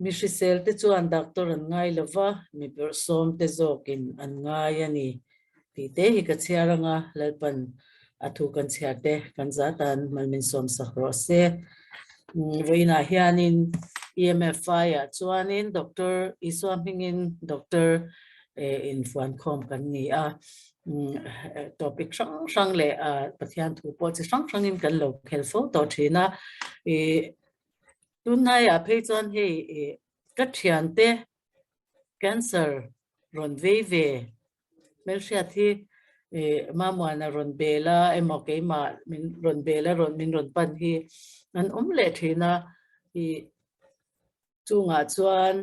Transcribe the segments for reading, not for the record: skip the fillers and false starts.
Mi hrisel te chuan doctor an ngai lo va, mi bawrhsawm te zawkin an ngai a ni tih te hi ka chhiar anga Lalpan a thu kan chhiar te kan zatan malmin sawm sak rawh se. Vawiinah hianin EMFI ah chuanin Doctor Isua hmingin Doctor infuankhawm kan ni a, topic hrang hrang leh Pathian thu pawh chi hrang hrangin kan lo khel fo tawh thin a. Tunlaiah phei chuan hei ka thiante cancer rawn vei ve hmelhriat hi Mamuana rawn bel a emaw keimah min rawn bel a rawn min rawn pan hi an awm leh thin a Chungah chuan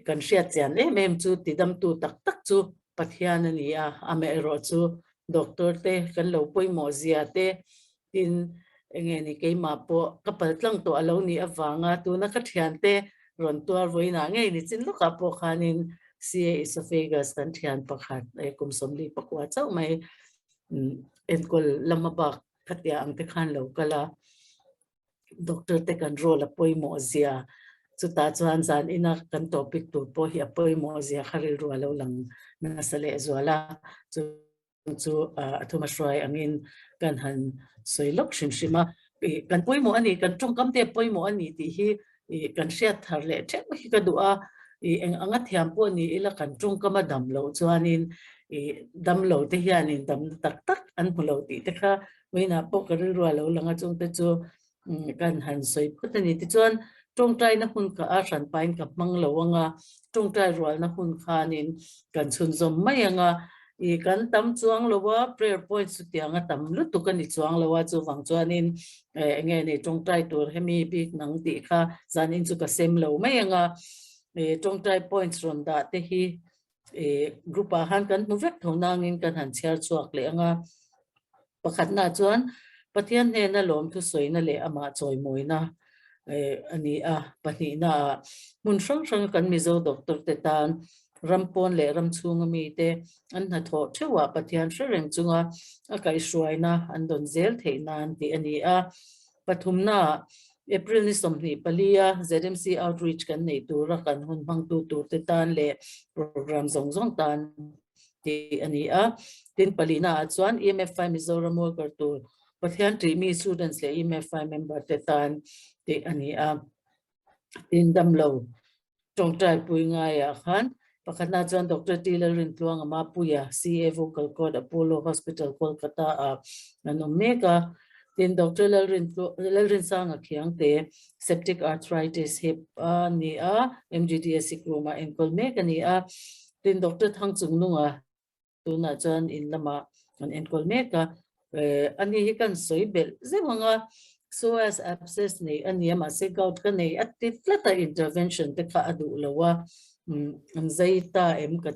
kan hriat chian em em chu tidamtu tak tak chu Pathian a ni a, amaherawh chu doctor te kan lo pawimawh zia te tin enge ni keimah pawh ka pal tlang tawh a lo nih avanga tuna ka thiante rawn tuar vawiinah ngei ni chin lawkah pawh khanin CA Esophagus kan thian pakhat kum 49 chauh mai enkawl lama bak khatia ang te khan lo kal a. Doctor te kan role a pawimawh zia, chutah chuan zan ina kan topic tur pawh hi a pawimawh zia kha rilru a lo lang nasa leh zual a, chu chu a thuma hruai angin kan han sawi lawk hrim hrim a. Kan pawimawh a ni, kan tawngkam te a pawimawh a ni tih hi kan hriat thar leh theuh hi ka duh a, eng anga thiam pawh ni ila kan tawngkam a dam loh chuanin dam lo te hianin damna tak tak an hmu lo tih te kha Vawiinah pawh ka rilru a lo lang a, chungte chu kan han sawi phawt a ni. Tichuan, tawngtaina hun kha a hranpain ka hmang lo ang a, tawngtai rualna hun khanin kan chhunzawm mai ang a. I kan tam chuang lo a, prayer point chutiang a tam lutuk a ni chuang lo a, chuvang chuanin eng nge ni tawngtai tur hemi bik nang tih kha zanin chu ka sem lo mai ang a. I tawngtai points rawn dah te hi i group ah khan kan hmu vek tho nangin kan han chhiar chhuak leh ang a. Pakhatna chuan Pathian hnena lawmthu sawina leh amah chawimawina a ni a. Pahnihna ah hmun hrang hranga kan Mizo doctor te tan ram pawn leh ram chhunga mite an hnathawh theuhah Pathian hre reng chunga a kaihhruaina an dawn zel theih nan tih a ni a. Pathumna ah April ni 24 a ZMC Outreach kan neih tura kan hun hmangtu turte tan leh program zawng zawng tan tih a ni a. Tin, palihna ah chuan EMFI Mizoram worker tur Pathian ṭihmi students leh EMFI member te tan tih a ni a. Tin, damlo tawngtaipui ngaiah khan pakhatna chuan Doctor T Lalrintluanga Mapuia, CA Vocal Cord Apollo Hospital Kolkata ah an awm mek a. Tin, Doctor Lalrinsanga Khiangte, Septic Arthritis hip a ni a, MGDS Sikrum ah enkawl mek a ni a. Tin, Doctor Thangchungnunga tunah chuan in lamah an enkawl mek a, ani hi kan sawi belh zeuh ang a, psoas abscess nei a nia mahse gout ka nei a ti tlat a, intervention te kha a duh lo a, an zai ta em ka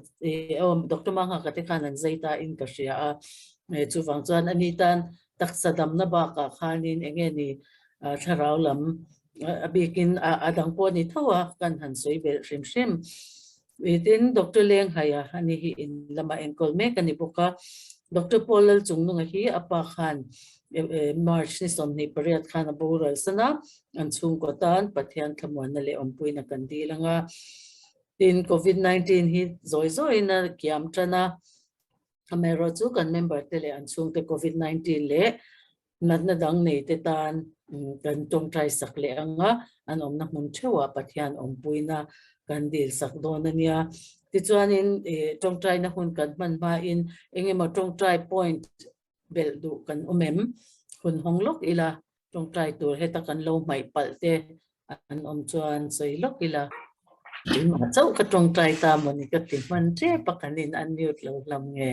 aw Doctor Manghaka te khan an zai ta in ka hria a, chuvang chuan ani tan taksa damna bakah khanin eng nge ni thlarau lam a bikin a dang pawh a ni tho a, kan han sawi belh hrim hrim. Tin, Doctor Lenghaia a ni hi in lama enkawl mek a ni bawk a. Doctor Paul Lalchungnunga hi a pa khan March ni 28 khan a boral san a, an chhungkaw tan Pathian thlamuanna leh awmpuina kan dil ang a. Tin, Covid 19 hi zawi zawiin a kiam tan a, amaherawhchu kan member te leh an chhungte Covid 19 leh Natna dang nei te tan kan tawngtai sak leh ang a, an awmna hmun theuhah Pathian awmpuina kan dil sak dawn a nia. Tichuanin tawngtaina hun kan hman hmain eng emaw tawngtai point belh duh kan awm em? Hun hawng lawk ila tawngtai tur heta kan lo hmaih palh te An awm chuan sawi lawk ila. Keimah chauh ka tawngtai ta mawni ka ti hman tep a, kan in unmute lo hlam nge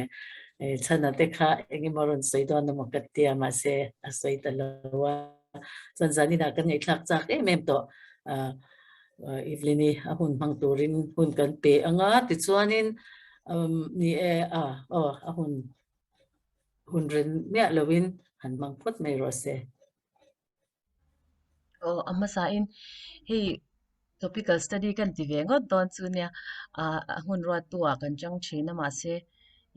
chhana te kha eng emaw rawn sawi dawn emaw ka tia mahse a sawi ta lo a. Chuan zaninah kan ngaihthlak chak em em tawh Evelyn-i a hun hmang turin hun kan pe ang a, tichuanin ni e a aw a hun hun ren miah loin han hmang phawt mai rawh se. Aw a hmasa in hei topical study kan ti ve ngawt dawn chu nia ah a hun ruat tu ah kan chang thin a mahse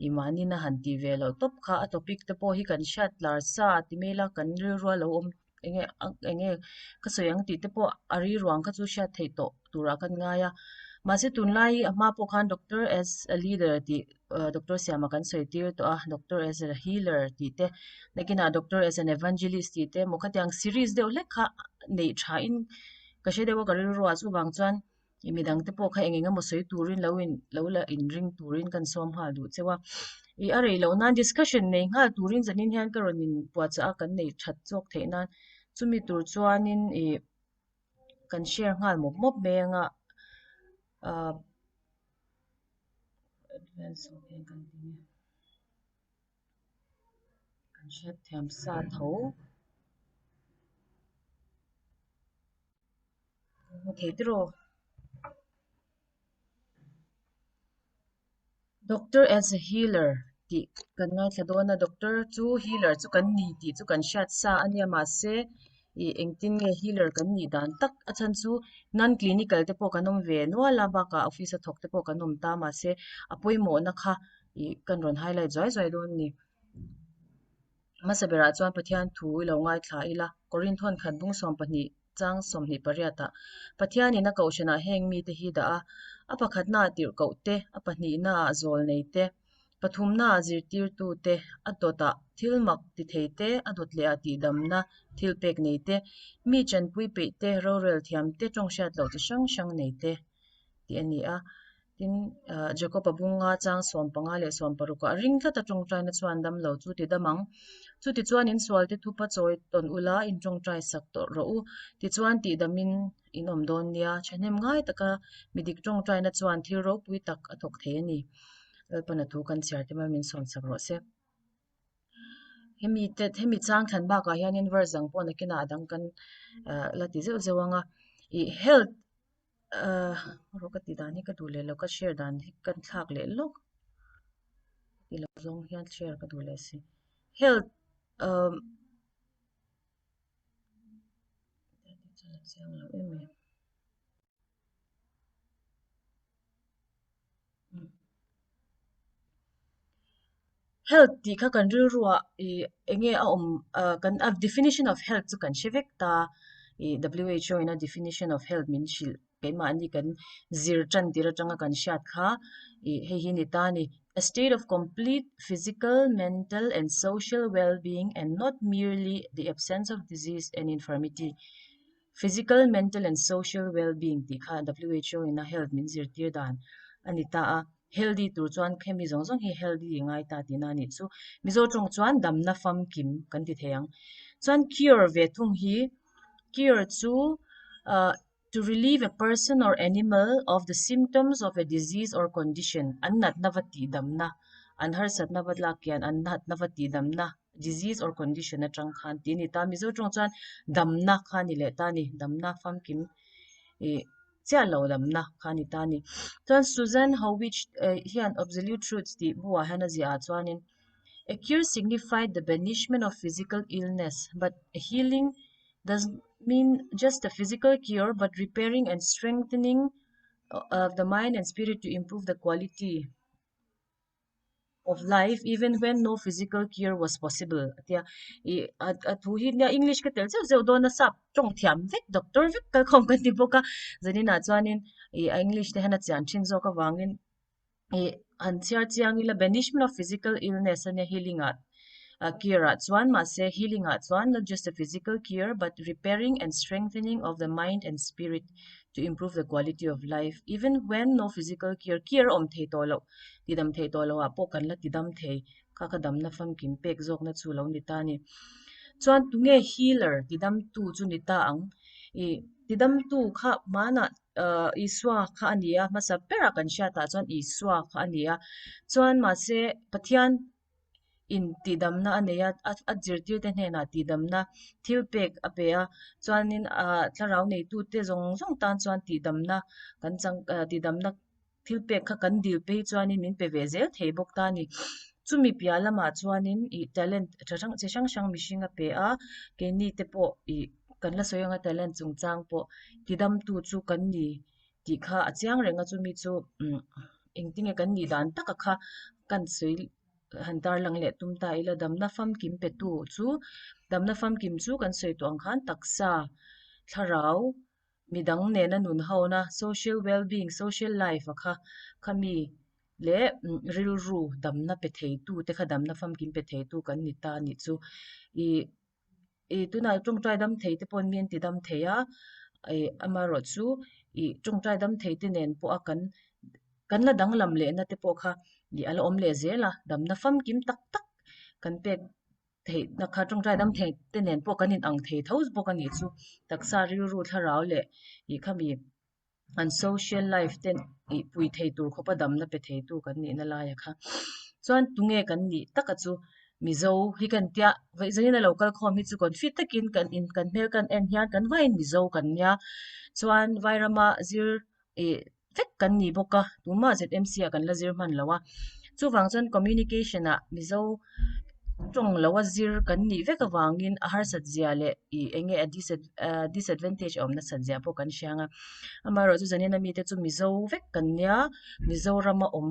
ih mahni na han tih ve loh tawp kha a topic te pawh hi kan hriat lar sa ti mai ila kan rilru a lo awm. Enge enge ka sawi ang tih te pawh a ri ruang kha chu hriat theih tawh turah kan ngai a. Mahse tunlai a hma pawh khan doctor as a leader tih doctor siama kan sawi tir tawh a, doctor as a healer tih te nakinah doctor as an evangelist tih te emaw khatiang series deuh hlek kha neih tha in ka hre deuh a ka rilru ah chuvang chuan ih midang te pawh kha eng eng emaw sawi turin lo in lo la inring turin kan sawm nghal duh cheu a ih a rei loh nan discussion nei nghal turin zanin hian ka rawn in puahchah a kan neih that zawk theih nan chumi tur chuanin ih kan share nghal mawp mawp mai anga ah advance ho hian kan ti nge kan hriatthiam sa tho. Hmu thei tiraw? Doctor as a healer tih kan ngaithla dawn a, doctor chu healer chu kan ni tih chu kan hriat sa a nia mahse ih engtin nge healer kan nih dan tak a chhan chu non clinical te pawh kan awm ve nual a bakah office a thawk te pawh kan awm ta mahse a pawimawhna kha ih kan rawn highlight zuai zuai dawn a ni. Hmasa berah chuan Pathian thu i lo ngaithla ila Korinth hawn khat bung 12 Chang 28 ah Pathianin a kohhranah heng mite hi dah a, a pakhatnaah tirhkoh te, a pahnihnaah zawl nei te, pathumnaah zirtirtu te, a dawtah thil mak ti thei te, a dawt lehah tihdamna thil pek nei te, mi chanpui peih te, rorel thiam te, tawnghriat loh chi hrang hrang nei te tih a ni a. Tin, Jakob-a bunga chang 15 leh 16 ah ring tlat a tawngtaina chuan dam lo chu ti dam ang. Chutichuan in sualte thupa chawi tawn ula in tawngtai sak tawh rawh u. Tichuan tihdamin in awm dawn nia. Thahnem ngai taka mi dik tawngtaina chuan thil ropui tak a thawk thei a ni. Lalpana thu kan chhiar te min sawn sak rawh se. Hemi te hemi chang thlan bakah hianin verse dang pawh nakinah a dang kan la ti zeuh zeuh ang a. Ih health ahh rawh ka tih dan hi ka duh leh lo ka share dan hi ka thlak leh lawk ti lo zawng hian share ka duh leh si health umm chiang lo em em. Health tih kha kan rilruah ih eng nge a awm ah kan a definition of health chu kan hre vek ta ih W_H_O in a definition of health min hrilh keimahni kan zir tan tir atanga kan hriat kha ih hei hi ni ta a ni a state of complete physical mental and social well being and not merely the absence of disease and infirmity. Physical, mental and social well-being tih kha WHO in a health min zirtir dan a ni ta a, healthy tur chuan khemi zawng zawng hi healthy i ngai ta tihna a nih chu. Mizo tawng chuan damna famkim kan ti thei ang. Chuan cure ve thung hi, cure chu ah to relieve a person or animal of the symptoms of a disease or condition, an natna va tihdamna, an harsatna va tlak kian an natna va tihdamna, disease or condition atang khan tih a ni ta. Mizo tawng chuan damna kha a ni leh ta a ni. Damna famkim ih chiah lo damna kha a ni ta a ni. Chuan Susan Howich hian Absolute Truths tih buah hian a ziah ah chuanin A cure signified the banishment of physical illness but a healing does mean just a physical cure but repairing and strengthening of the mind and spirit to improve the quality of life even when no physical cure was possible a tia ih a thu hi nia english ka tel zeuh zeuh dawn a sap tawng thiam vek doctor vek kalkhawm kan ti bawk a zanin ah chuanin ih a english te hian a chian thin zawk avangin ih han chhiar chiang ila banishment of physical illness ania healing ah ah cure ah chuan mahse healing ah chuan not just a physical cure but repairing and strengthening of the mind and spirit to improve the quality of life even when no physical cure cure a awm thei tawh loh tidam theih tawh loh ah pawh kan la tidam thei kha kha damna famkim pek zawkna chu lo ni ta a ni. Chuan tunge healer tidamtu chu ni ta ang? Ih tidamtu kha hmanah ah Isua kha a ni a hmasa berah kan hriatah chuan Isua kha a ni a chuan mahse Pathian in tihdamna a nei a a zirtirte hnenah tihdamna thil pek a pe a chuanin ah thlarau neitute zawng zawng tan chuan tihdamna kan chang ah tihdamna thil pek kha kan dil phei chuanin min pe ve zel thei bawk ta a ni. Chumi piah lamah chuanin ih talent tha hrang chi hrang hrang mihring a pe a, keini te pawh ih kan la sawi anga talent chungchang pawh tidamtu chu kan ni tih kha a chiang reng a, chumi chu umm engtinge kan nih dan taka kha kan sawi han tarlang leh tum ta ila damna famkim pe tu chu. Damna famkim chu kan sawi tawh ang khan taksa, thlarau, midang nena nun hona, social well-being, social life a kha khami leh rilru damna pe theitu te kha damna famkim pe theitu kan ni ta a nih chu. Ih ih tunah tawngtai dam thei te pawhin mi an ti dam thei a, ih amaherawhchu ih tawngtai dam thei te nen pawha kan kan la danglam lehna te pawh kha ih a la awm leh zel a, damna famkim tak tak kan pek theihna kha tawngtai dam thei te nen pawh kan inang thei tho bawk a nih chu taksa rilru thlarau leh ih khami an social life te ih pui thei tur khawpa damna pe thei tu kan nihna laia kha chuan tunge kan nih taka chu Mizo hi kan tia vaih zanin a lo kal khawm hi chu confi takin kan in kan hmel kan en hian kan vaiin Mizo kan nia chuan Vairama zir ih vek kan ni bawk a tumah ZMC ah kan la zir hman lo a chuvang chuan communication ah Mizo tawng lo a zir kan nih vek avangin a harsat zia leh ih eng nge a disadvantage a awm nasat zia pawh kan hria ang a amaherawhchu zanin ami te chu Mizo vek kan nia Mizorama awm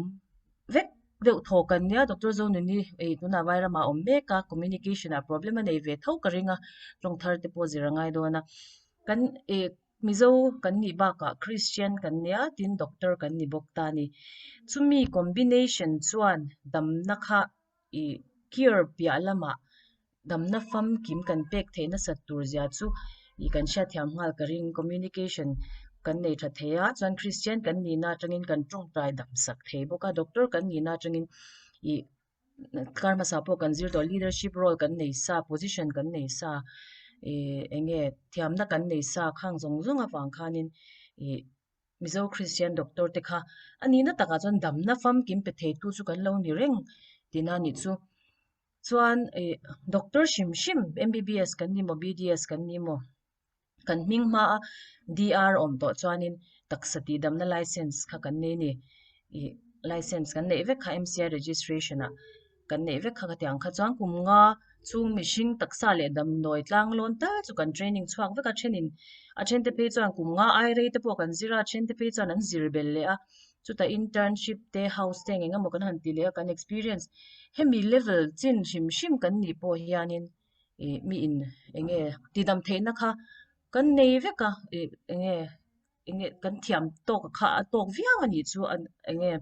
vek deuh thaw kan nia Doctor Zonuni ih tunah Vairamah a awm mek a communication ah problem a nei ve tho ka ring a tawng thar te pawh zir a ngai dawn a kan ih. Mizo kan nih bakah Christian kan nia tin doctor kan ni bawk ta a ni. Chumi combination chuan damna kha ih cure piah lamah damna famkim kan pek theih nasat tur zia chu ih kan hriatthiam nghal ka ring. Communication kan nei tha thei a chuan Christian kan nihna atangin kan tawngtai dam sak thei bawk a doctor kan nihna atangin ih Kar hmasa pawh kan zir tawh leadership role kan nei sa position kan nei sa ih eng nge thiamna kan nei sa khang zawng zawng avang khanin ih Mizo Christian doctor te kha a nihna takah chuan damna famkim pe theitu chu kan lo ni reng tihna a nih chu. Chuan ih doctor hrim hrim M_B_B_S kan ni maw B_D_S kan ni maw Kan hming hmaa DR awm tawh chuanin taksa tihdamna license kha kan nei a ni. Ih license kan neih vek kha M_C_I registration ah kan neih vek kha khatiang kha chuan kum nga chhung mihring taksa leh damdawi tlang lawn tal chu kan training chhuak vek a thenin a then te phei chuan kum nga ai rei te pawh kan zir a a then te phei chuan an zir belh leh a chutah internship te house te eng emaw kan han ti leh a kan experience hemi level chin hrim hrim kan nih pawh hianin. ih mi in eng nge tidam theihna kha kan nei vek a ih eng nge eng nge kan thiam tawk kha a tawk viau a nih chu eng nge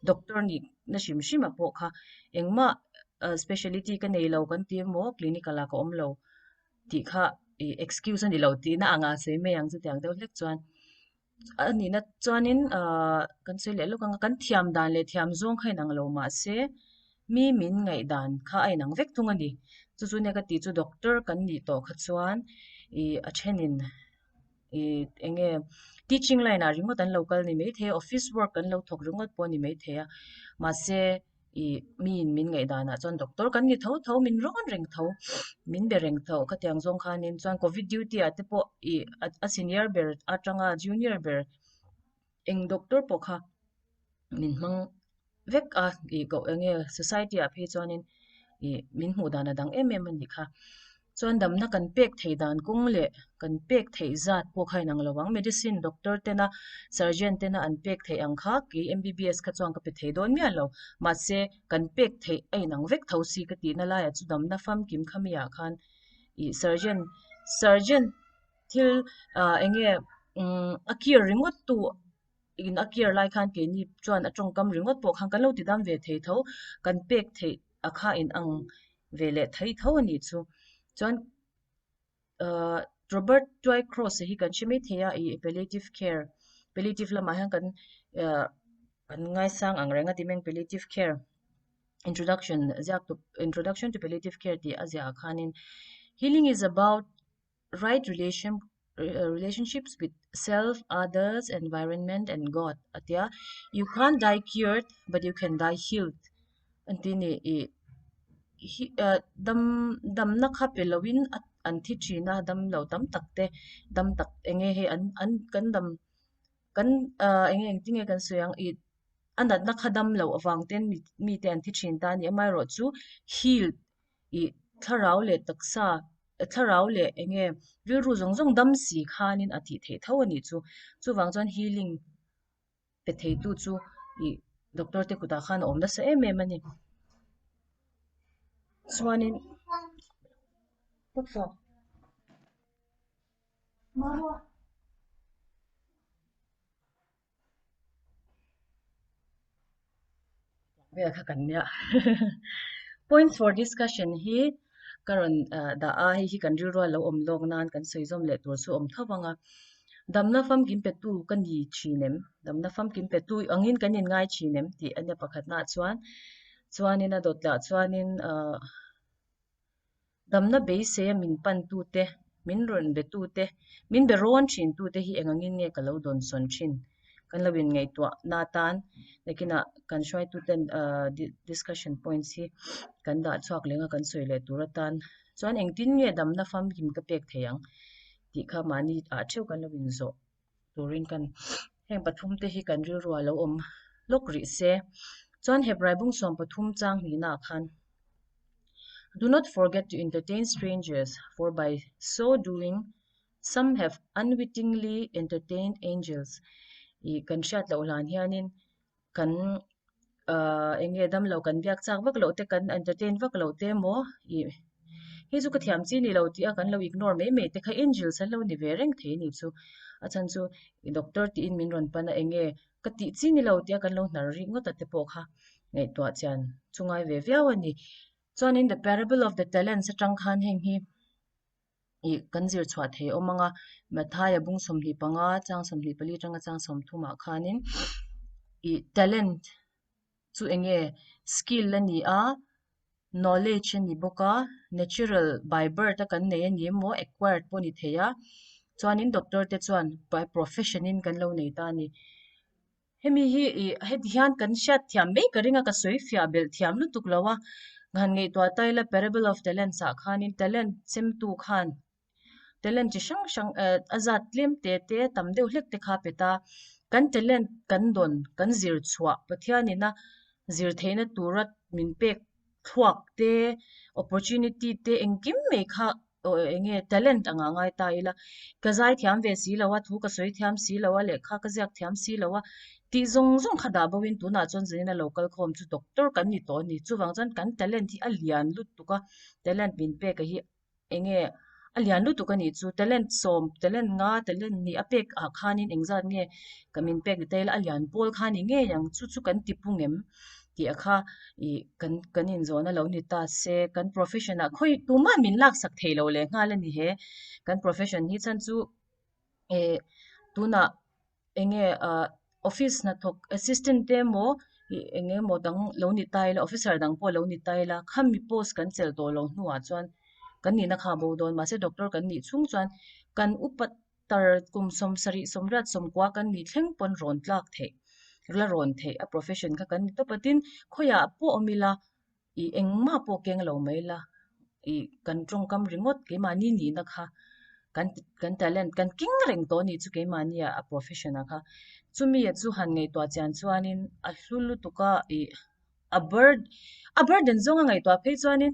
doctor nih na hrim hrim ah pawh kha engmah ah speciality ka nei lo kan ti emaw clinical ah ka awm lo tih kha ih excuse a ni lo tihna ang a sawi mai ang chutiang deuh hlek chuan. A nihna chuanin ahh kan sawi leh lawk ang a kan thiam dan leh thiam zawng kha inang lo mahse mi min ngaih dan kha a inang vek thung a ni. Chu chu nia ka tih chu doctor kan nih tawh kha chuan ih a thenin ih eng nge teaching line ah ringawt an lo kal ni maithei a office work an lo thawk ringawt pawh a ni maithei a mahse ih miin min ngaih danah chuan doctor kan ni tho tho min rawn reng tho min be reng tho khatiang zawng khanin chuan covid duty ah te pawh ih a senior ber atanga junior ber eng doctor pawh kha min hmang vek a ih koh eng nge society ah phei chuanin ih min hmuh dan a dang em em a nih kha. Chuan damna kan pek theih dan kawng leh kan pek theih zat pawh kha inang lo ang. Medicine doctor tena surgeon tena an pek theih ang kha kei M_B_B_S kha chuan ka pe thei dawn miah lo. Mahse kan pek theih a inang vek tho si ka tihna laiah chu damna famkim kha mi ah khan ih surgeon surgeon thil ah eng nge umm a cure ringawt tu in a cure lai khan keini chuan a tawngkam ringawt pawh khan kan lo ti dam ve thei tho kan pek theih a kha inang ve leh thei tho a nih chu. Chuan ahh Robert Twycross hi kan hre mai thei a ih palliative care palliative lamah hian kan ahh kan ngaisang ang reng a ti mai palliative care introduction ziak tu introduction to palliative care tih a ziah ah khanin healing is about right relation relationships with self others environment and God a ti a you can't die cured but you can die healed an ti a ni ih hi ah dam damna kha pe lovin an thi thin a dam lo tam tak te dam tak eng nge hei an an kan dam kan ah eng nge engtin nge kan sawi ang ih a natna kha dam loh avang ten mite an thi thin ta a ni amaherawhchu healed ih thlarau leh taksa thlarau leh eng nge rilru zawng zawng dam si khanin a tih theih tho a nih chu chuvang chuan healing pe thei tu chu ih doctor te kutah khan a awm nasa em em a ni chuanin. Vel kha kan nia. Points for discussion hi ka rawn dah a, hei hi kan rilru a lo awm lawk nan kan sawi zawm leh tur chu a awm tho vang a. Damna famkim petu ka ni thin em? Damna famkim petu angin kan inngai thin em? Tih a nia pakhatnaah chuan. Chuanin a dawt lah chuanin ahh Damna beiseia min pantute, min rawn betute, min be rawn thintute hi eng angin nge ka lo dawnsawn thin? Kan lo inngaihtuah na atan nakinah kan hruaituten discussion points hi kan dah chhuak leng a, kan sawi leh tur atan chuan engtin nge damna famkim ka pek thei ang tih kha mahni ah theuh kan lo inzawh turin kan heng pathum te hi kan rilru ah lo awm lawk rih se. Chuan Hebrai bung 13 chang hnihna ah khan Do not forget to entertain strangers, for by so doing some have unwittingly entertained angels. I kan hriat loh hlan hianin kan ahh eng nge damlo kan biak chak vak loh te kan entertain vak loh te emaw ih hei chu ka thiam chi ni lo tih a kan lo ignore mai mai te kha angels an lo ni ve reng thei a nih chu a chhan chu doctor tiin min rawn pan a eng nge ka tih chi ni lo tih a kan lo hnar rih ngawt a te pawh kha ngaihtuah chian chu ngai ve viau a ni chuanin the parable of the talents atang khan heng hi. ih kan zir chhuah thei awm ang a Mathaia bung 25 chang 24 atanga chang 30 ah khanin ih talent chu eng nge skill a ni a knowledge a ni bawk a natural by birth a kan nei a ni emaw acquired pawh a ni thei a chuanin doctor te chuan by profession in kan lo nei ta a ni. Hemi hi ih heti hian kan hriat thiam mai ka ring a ka sawi fiah belh thiam lutuk lo a han ngaihtuah ta ila parable of talents ah khanin talent chemtu khan talent chi hrang hrang eh a zat tlem te te tam deuh hlek te kha a pe ta kan talent kan dawn kan zir chhuah Pathianina zir theihna tura min pek thluak te opportunity te engkim mai kha aw eng nge talent anga ngai ta ila ka zai thiam ve si lo a thu ka sawi thiam si lo a lehkha ka ziak thiam si lo a tih zawng zawng kha dah bo in tunah chuan zanin a lo kal khawm chu doctor kan ni tawh a ni chuvang chuan kan talent hi a lian lutuk a talent min pek a hi eng nge a lian lutuk a nih chu talent sawm talent nga talent nih a pek ah khanin engzat nge ka min pek ni ta ila a lian pawl kha ni ngei ang chu chu kan ti pung em tih a kha ih kan kan inzawhna lo ni ta se kan profession ah khawi tumah min laksak thei lo leh nghal a ni he kan profession hi chhan chu eh tunah eng nge ah office hnathawk assistant te emaw ih eng emaw dang lo ni ta ila officer dang pawh lo ni ta ila khami post kan chelh tawh loh hnuah chuan kan nihna kha a bo dawn mahse doctor kan nih chhung chuan kan upat tar kum 70 80 90 kan nih thleng pawn rawn tlak theih la rawn theih a profession kha kan ni tawp a tin khawiah pawh awm ila ih engmah pawh keng lo mai ila ih kan tawngkam ringawt keimahni nihna kha kan kan talent kan keng reng tawh a nih chu keimahni ah a profession ah kha chumi chu han ngaihtuah chian chuanin a hlu lutuk a ih a bur a burden zawnga ngaihtuah phei chuanin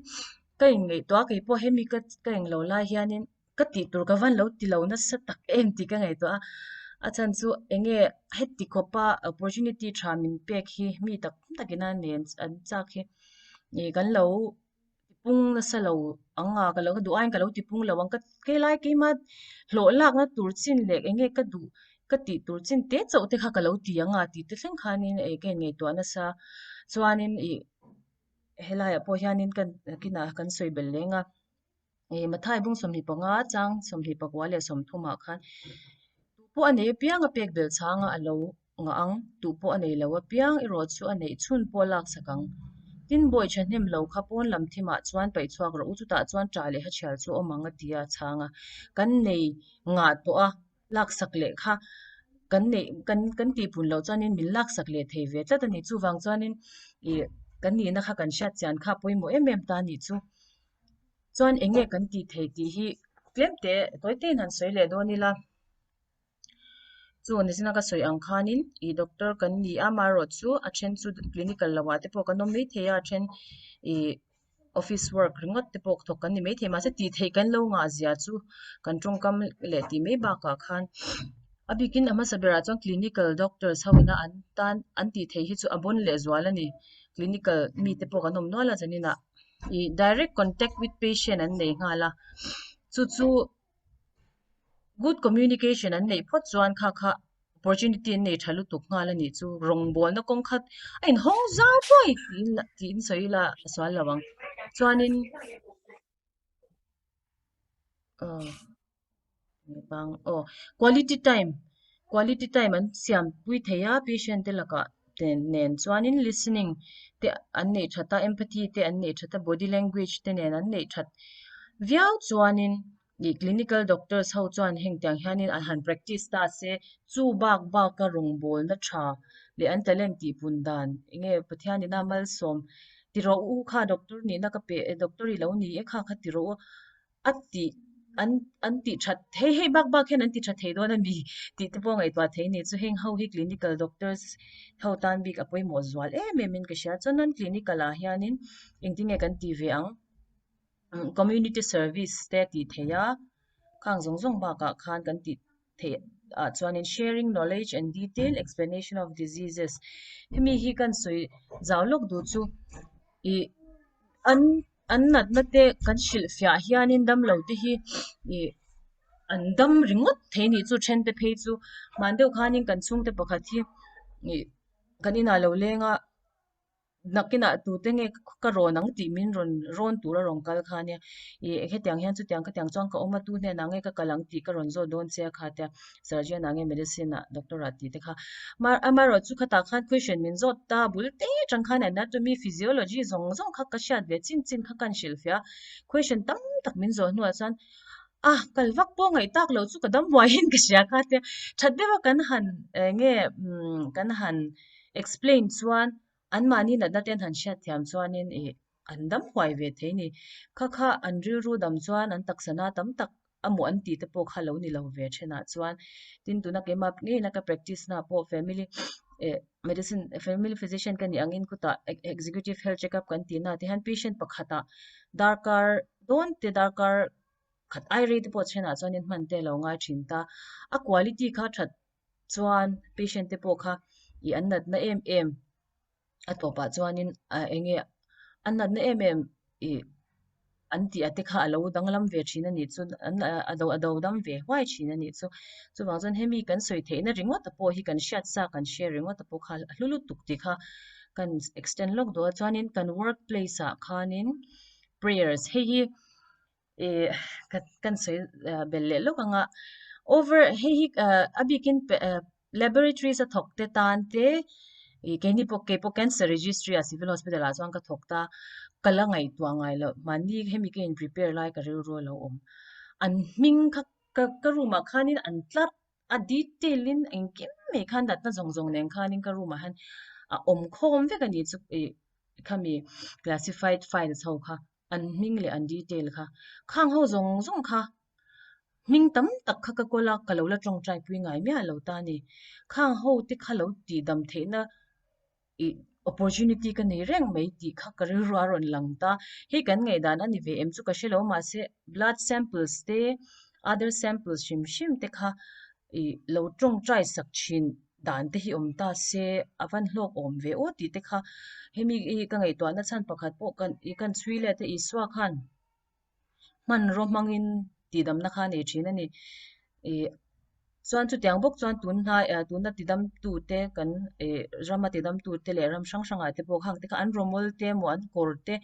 ka inngaihtuah a keipawh hemi ka ka englo lai hianin. Ka tih tur ka van lo ti lo nasa tak em tih ka ngaihtuah a, a chhan chu eng nge heti khawpa opportunity tha min pek hi mi tak takin a nen an chak hi ih kan lo tipung nasa lo ang a ka lo duh aiin ka lo tipung lo ang ka helai keima hlawh lakna tur chin leh eng nge ka duh ka tih tur chin te chauh te kha ka lo ti ang a tih te thleng khanin ih ka inngaihtuah nasa chuanin ih helaiah pawh hianin ka nakinah kan sawi belh leng a. Ih Mathai bung 25 chang 24 leh 30 ah khan tu pawh a nei apiang a pek belh chhang a a lo ngah ang tu pawh a nei lo apiang erawh chu a neih chhun pawh a laksak ang. Tin bawi thahnem lo kha pawn lam thim ah chuan paih chhuak rawh u chutah chuan ṭah leh hachhial chu a awm ang a ti a chhang a kan nei ngah tawh a laksak leh kha kan neih kan kan tihpun loh chuanin min laksak leh thei ve tlat a ni chuvang chuanin ih kan nihna kha kan hriat chian kha a pawimawh em em ta a nih chu. Chuan eng nge kan tih theih tih hi tlem te tawi tein han sawi leh dawn ila. Chu nizina ka sawi ang khanin ih doctor kan ni a amaherawh chu a then chu clinical lo ah te pawh kan awm mai thei a a then ih office work ringawt te pawh thawk kan ni mai thei mahse tih theih kan lo ngah zia chu kan tawngkam leh tih mai bakah khan a bikin a hmasa berah chuan clinical doctors ho ina an tan an tih theih hi chu a bawn leh zual a ni clinical mite pawh kan awm nual a zaninah. Ih direct contact with patient an nei nghal a, chu chu good communication an neih phawt chuan kha kha opportunity an nei tha lutuk nghal a nih chu rawngbawlna kawng khat a inhawng zau buai tiin tiin sawi ila a sual lo ang chuanin aw. Bang aw quality time quality time an siam pui thei a patient te lakah te nen chuanin listening te an neih that a empathy te an neih that a body language te nen an neih that viau chuanin ih clinical doctors ho chuan heng tiang hianin an han practice ta se chu bak bak a rawngbawlna tha leh an talent tih pun dan eng nge Pathianin a malsawm ti rawh u kha doctor nihna ka pe doctor i lo ni e kha kha ti rawh u. a tih an an tih that hei hei bak bak hian an ti tha thei dawn a mi tih te pawh ngaihtuah thei ni chu heng ho hi clinical doctors ho tan bik a pawimawh zual em em in ka hria chuan an clinical ah hianin engtin nge kan tih ve ang community service te a tih theih a khang zawng zawng bakah khan kan tih theih ah chuanin sharing knowledge and detail explanation of diseases hemi hi kan sawi zau lawk duh chu ih an. An natna te kan hrilh fiah hianin damlo te hi ih an dam ringawt thei nih chu then te phei chu hman deuh khanin kan chhungte pakhat hi ih kan inah lo leng a nakinah tute nge ka rawn ang tih min rawn rawn tur a rawn kal kha ania ih hetiang hian chutiang khatiang chuan ka awm a tu hnenah nge ka kal ang tih ka rawn zawt dawn che a kha tia surgeon ah nge medicine ah doctor ah tih te kha amaherawh chu khatah khan question min zawt ta bul te atang khan anatomy physiology zawng zawng kha ka hriat ve chin chin kha ka inhrilh fiah a question tam tak min zawh hnuah chuan a kal vak pawh ngaih tak loh chu ka dam buaiin ka hria kha tia that deuh a kan han eng nge kan han explain chuan anmahni natna te an han hriat thiam chuanin ih an dam huai ve thei a ni. Kha kha an rilru dam chuan an taksa na tam tak a maw an tih te pawh kha lo ni lo ve thenah chuan tin tuna keimah ngeina ka practice na pawh family eh medicine family physician ka nih angin khutah executive health check up kan tih na te hian patient pakhatah darkar dawn te darkar khat ai rei te pawh thenah chuanin hman te a lo ngai thin ta. A quality kha that chuan patient te pawh kha ih an natna em em. A tawpah chuanin ah eng nge a natna em em ih an tih a te kha a lo danglam ve thin a nih chu an a do a do dam ve huai thin a nih chu. Chuvang chuan hemi kan sawi theihna ringawt te pawh hi kan hriat sa kan hre ringawt te pawh kha a hlu lutuk tih kha kan extend lawk duh a chuanin kan work place ah khanin prayers hei hi Ih kan sawi belh leh lawk ang a, over hei hi a bikin laboratories a thawk te tan te ih keini pawh kei pawh cancer registry ah civil hospital ah chuan ka thawk ta, ka la ngaihtuah ngai loh mahni hemi ka in prepare lai ka rilru a lo awm an hming kha ka ka room ah khanin an tlar a detail in engkim mai khan natna zawng zawng nen khanin ka room ah hian a awm khawm vek a ni chu ih khami classified files ho kha. An hming leh an detail kha khang ho zawng zawng kha hming tam tak kha ka kawl a, ka lo la tawngtai pui ngai miah lo ta a ni. Khang ho te kha lo tih dam theihna ih opportunity ka nei reng mai tih kha ka rilru a rawn lang ta. Hei kan ngaihdan a ni ve em chu ka hre lo mahse blood samples te other samples hrim hrim te kha ih lo tawngtai sak thin dan te hi awm ta se a van hlawk awm ve aw tih te kha hemi hi ka ngaihtuahna chhan pakhat pawh kan ih kan chhui let a Isua khan hmanraw hmangin tihdamna kha a nei thin a ni ih chuan chutiang bawk chuan tun hnai ah tuna tidam tu te kan ih rama tidam tu te leh ram hrang hrang ah te pawh khang te kha an rawmawl te emaw an kawr te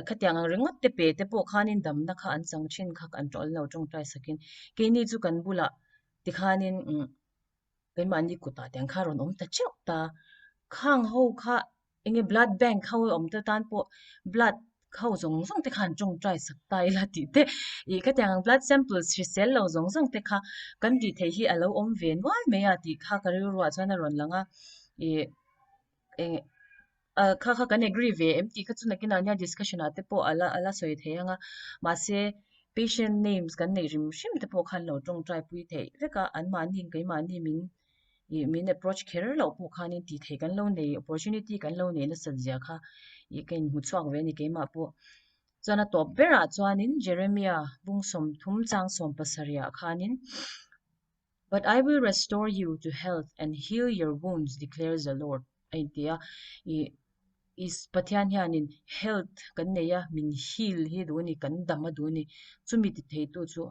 khatiang ang ringawt te pe te pawh khanin damna kha an chang thin kha an lo tawngtai sakin keini chu kan bulah tikhanin umm. Keimahni kutah te ang kha rawn awm ta teuh ta. Khang ho kha eng nge blood bank ho awm te tan pawh blood ho zawng zawng te kha an tawngtai sak ta ila tih te ih khatiang ang blood samples hrisel lo zawng zawng te kha kan tih theih hi a lo awm ve nual mai a tih kha ka rilruah chuan a rawn lang a ih eng ah kha kha kan agree ve em tih kha chu nakinah nia discussion ah te pawh a la a la sawi thei ang a mahse patient names kan neih hrim hrim te pawh khan lo tawngtai pui theih vek a anmahni keimahni min ih min approach kher loh pawh khanin tih theih kan lo nei opportunity kan lo nei nasat zia kha ih ka inhmu chhuak ve a ni keimah pawh chuan a tawp berah chuanin Jeremiah bung 30 chang 17 ah khanin. But I will restore you to health and heal your wounds, declares the Lord, a inti a. Ih, Is Pathian hianin health kan nei a, min heal hi duh a ni, kan dam a duh a ni. Chumi ti theitu chu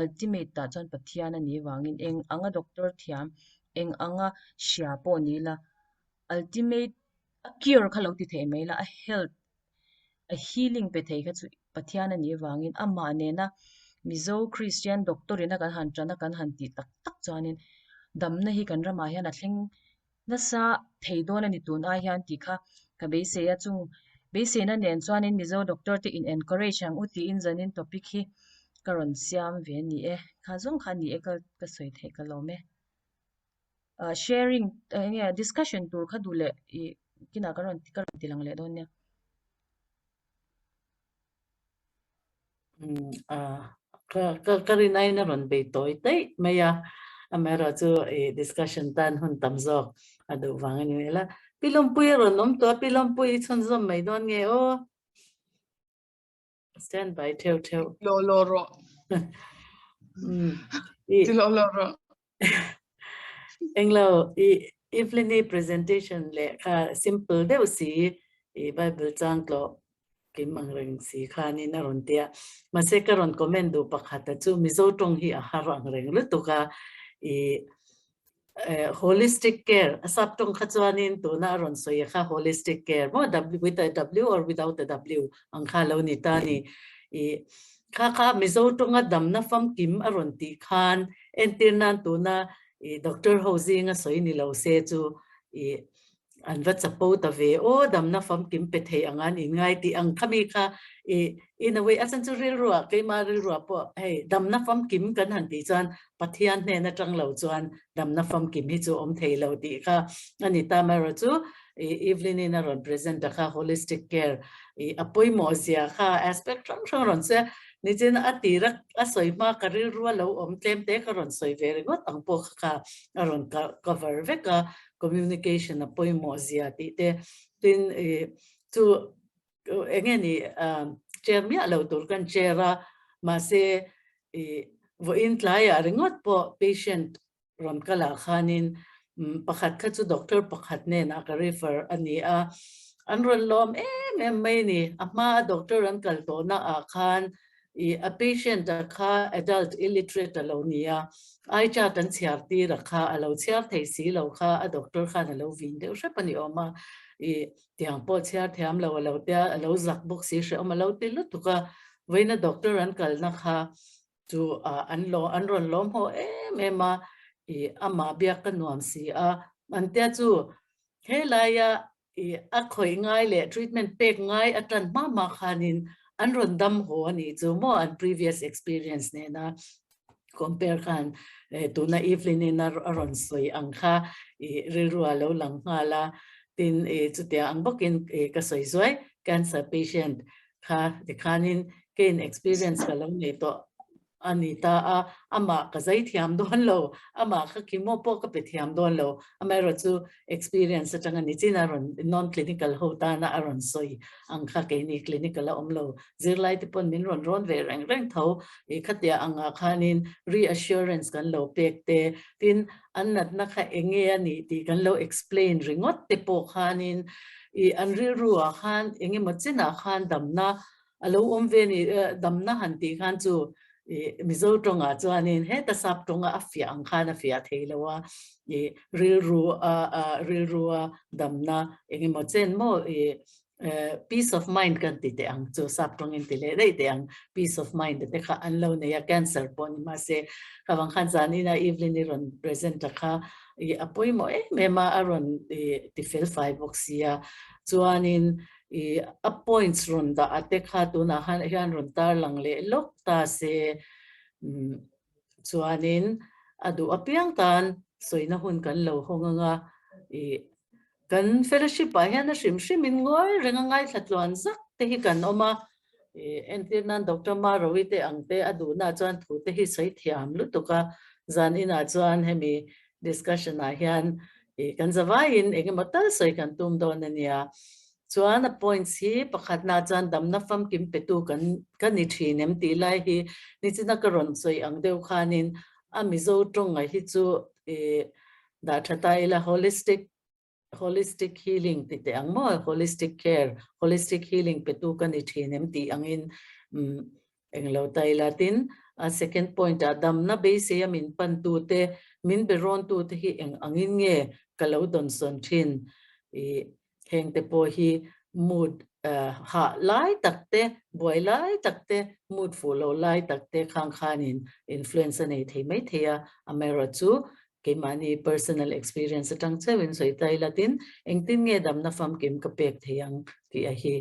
ultimate ah chuan Pathian a nih avangin eng anga doctor thiam, eng anga hria pawh ni ila ultimate a cure kha lo ti thei mai ila a health a healing pe thei kha chu Pathian a nih avangin amah nena Mizo Christian doctor ina kan han tan a kan han tih tak tak chuanin damna hi kan ramah hian a thleng nasa thei dawn a ni tun ai hian tih kha ka beisei a chung beiseina nen chuanin Mizo doctor te in encourage ang u tiin zanin topic hi ka rawn siam ve a ni e kha zawng kha a ni e ka ka sawi theih ka lawm e. Ah sharing eng nge discussion tur kha duh leh ih kinah ka rawn ka rawn ti lang leh dawn nia. Ka ka ka rin aiin a rawn bei tawi daih mai a, amaherawh chu ih discussion tan hun tam zawk a duh vang a ni hmel a. Pi Lawmpui a rawn awm tawh a, Pi Lawmpui i chhunzawm mai dawn nge aw? Stand by theuh theuh. Law law rawh. Ti law law rawh. Englo i Evelyn-i presentation leh kha simple deuh si i Bible chang tlawh kim ang reng si khanin a rawn ti a. Mahse ka rawn comment duh pakhat a chu Mizo tawng hi a har ang reng lutuk a i holistic care a sap tawng kha chuanin tuna a rawn sawi kha holistic care maw with a W or without a W ang kha lo ni ta ni. I kha kha Mizo tawnga damna famkim a rawn tih khan Entir nan tuna i doctor ho zinga sawi ni lo se chu i an va chapo ta ve aw damna famkim pe thei ang an inngai tih ang kha mi kha i in a way a chan chu rilruah keimah rilruah pawh hei damna famkim kan han tih chuan Pathian hnen atang lo chuan damna famkim hi chu awm thei lo tih kha a ni ta amaherawh chu i Evelyn in a rawn present a kha holistic care i a pawimawh zia kha aspect hrang hrang rawn sawi a Nichin a tir a a sawi hma ka rilru a lo awm tlem te ka rawn sawi ve ringawt ang pawh kha kha a rawn cover vek a, communication a pawimawh zia tih te tin ih chu eng nge ni chair miah lo tur kan chair a mahse ih vawiin tlaiah ringawt pawh patient rawn kal ah khanin pakhat kha chu doctor pakhat hnenah ka refer a ni a, an rawn lawm em em mai a ni. A hma a doctor an kal tawhna ah khan ih a patient a kha adult illiterate a lo ni a, eye chart an chhiar tir a kha a lo chhiar thei si lo kha a doctor khan a lo vin deuh hrep a ni awm a, ih tiang pawh chhiar thiam lo a lo tia a lo zak bawk si hrehawm a lo ti lutuk a, vawiina doctor an kalna kha Chu an lo an rawn lawm haw em em a, i amah biak ka nuam si a, an tia chu helaia i a khawih ngai leh treatment pek ngai a tan hma hma khanin an rawn dam haw a nih chu maw an previous experience nena compare khan tuna Evelyn in a rawn sawi ang kha i rilru a lo lang nghal a, tin i chutia ang bawkin i ka sawi zuai cancer patient Kha tikhanin keiin experience ka lo nei tawh a ni ta a, amah ka zai thiam dawn lo, amah kha chemo pawh ka pe thiam dawn lo, amaherawh chu experience atanga nichin a rawn non clinical ho tana a rawn sawi ang kha keini clinical a awm lo, zirlai te pawn min rawn rawn ve reng reng tho, i khatia angah khanin reassurance kan lo pek te, tin an natna kha enge a nih tih kan lo explain ringawt te pawh khanin I an rilru ah khan eng emaw chinah khan damna a lo awm ve a ni, damna han tih khan chu i Mizo tawngah chuanin heta sap tawnga a fiah ang khan a fiah thei lo a, i rilru a a rilru a damna eng emaw chen maw i peace of mind kan ti teh ang chu sap tawngin ti leh daih teh ang, peace of mind te kha an lo nei a, cancer pawh ni mahse kha vang khan zanina Evelyn i rawn present a kha I a pawimawh em em a, a rawn i ti fel fai bawk si a. Chuanin i a points rawn dah a te kha tunah khan hian rawn tarlang leh lawk ta se. Umm chuanin a duh apiang tan sawina hun kan lo hawng ang a, i kan fellowship ah hian a hrim hrim in ngawi reng a ngaithla tluan zak te hi kan awm a. I entir nan Doctor Marowi te ang te a duhna chuan thu te hi sawi thiam lutuk a, zan inah chuan hemi discussion ah hian i kan zavaiin eng emaw tal sawi kan tum dawn a nia. Chuan a points hi pakhatna chuan damna famkim petu kan ka ni thin em tih lai hi nichina ka rawn sawi ang deuh khanin a Mizo tawnga hi chu i dah tha ta ila holistic. holistic healing ti teh ang maw, holistic care, holistic healing petu ka ni thin em tih angin umm englo ta ila. Tin, a second point ah damna beiseia min pantu te, min be rawntu te hi eng angin nge ka lo dawnsawn thin i Heng te pawh hi mood hah lai tak te, buai lai tak te, mood fuh lo lai tak te khang khanin influence a nei thei mai thei a. Amaherawhchu keimahni personal experience atang chauhin sawi ta ila tin engtin nge damna famkim ka pek thei ang tih a hi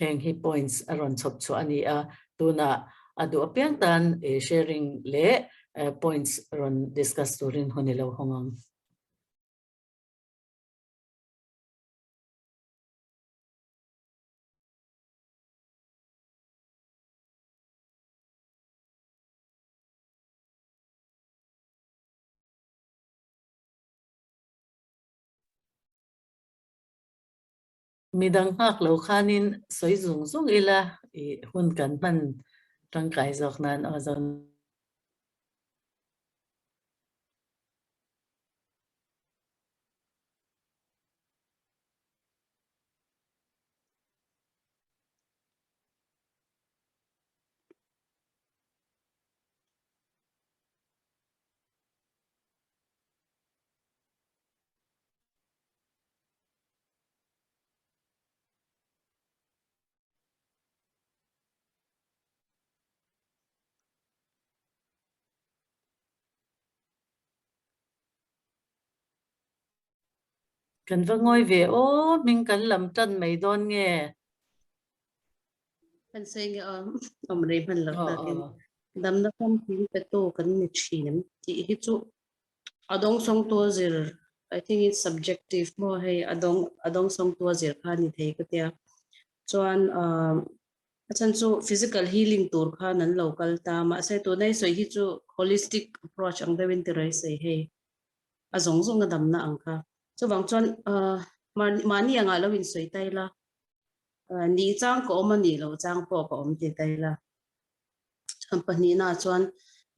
heng hi points a rawn chhawp chhuah a ni a. Tunah a duh apiang tan sharing leh points rawn discuss turin hun i lo hawng ang. Midang nghak lo khanin sawi zung zung ila i hun kan hman tangkai zawk nan aw zawn. Kan va ngawi ve aw, hming kan lam tan mai dawn nge? Kan sawi nge aw, awm rei hman lo takin. Damna famkim petu kan ni thin em tih hi chu a dawngsawng tua zir, I think it's subjective maw hei a dawng a dawngsawng tua zir kha ni thei ka tia. Chuan A chhan chu physical healing tur khan an lo kal ta, mahse tuna i sawi hi chu holistic approach ang deuhin ti rawh i sawi hei, a zawng zawng a damna ang kha. Chuvang chuan mahni angah lo insawi ta ila, nih chang ka awm a nih loh chang pawh ka awm ti ta ila. Chuan pahnihnaah chuan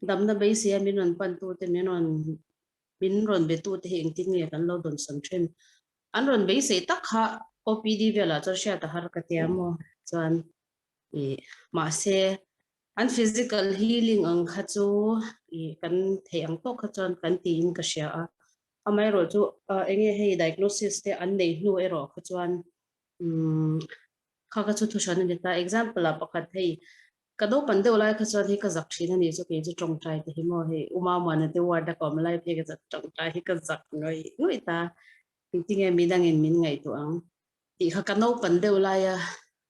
damna beiseia min rawn pantute min rawn min rawn betute hi engtin nge kan lo dawnsawn thin. An rawn beisei tak kha OPD velah chuan hriat a har ka tia maw chuan ih mahse an physical healing ang kha chu ih kan theih ang tawk kha chuan kan tiin ka hria a, amaherawh chu enge hei diagnosis te an nei hnu erawh kha chuan umm kha kha chu thu hran a ni ta. Example ah pakhat hei Ka naupan deuh lai kha chuan hei ka zak thin a ni chu kei chu tawngtai te hi maw hei U Mamuana te ward a ka awm lai phei ka zak tawngtai hi ka zak ngawih ngawih ta engtinge midangin min ngaihtuah ang tih kha ka naupan deuh laia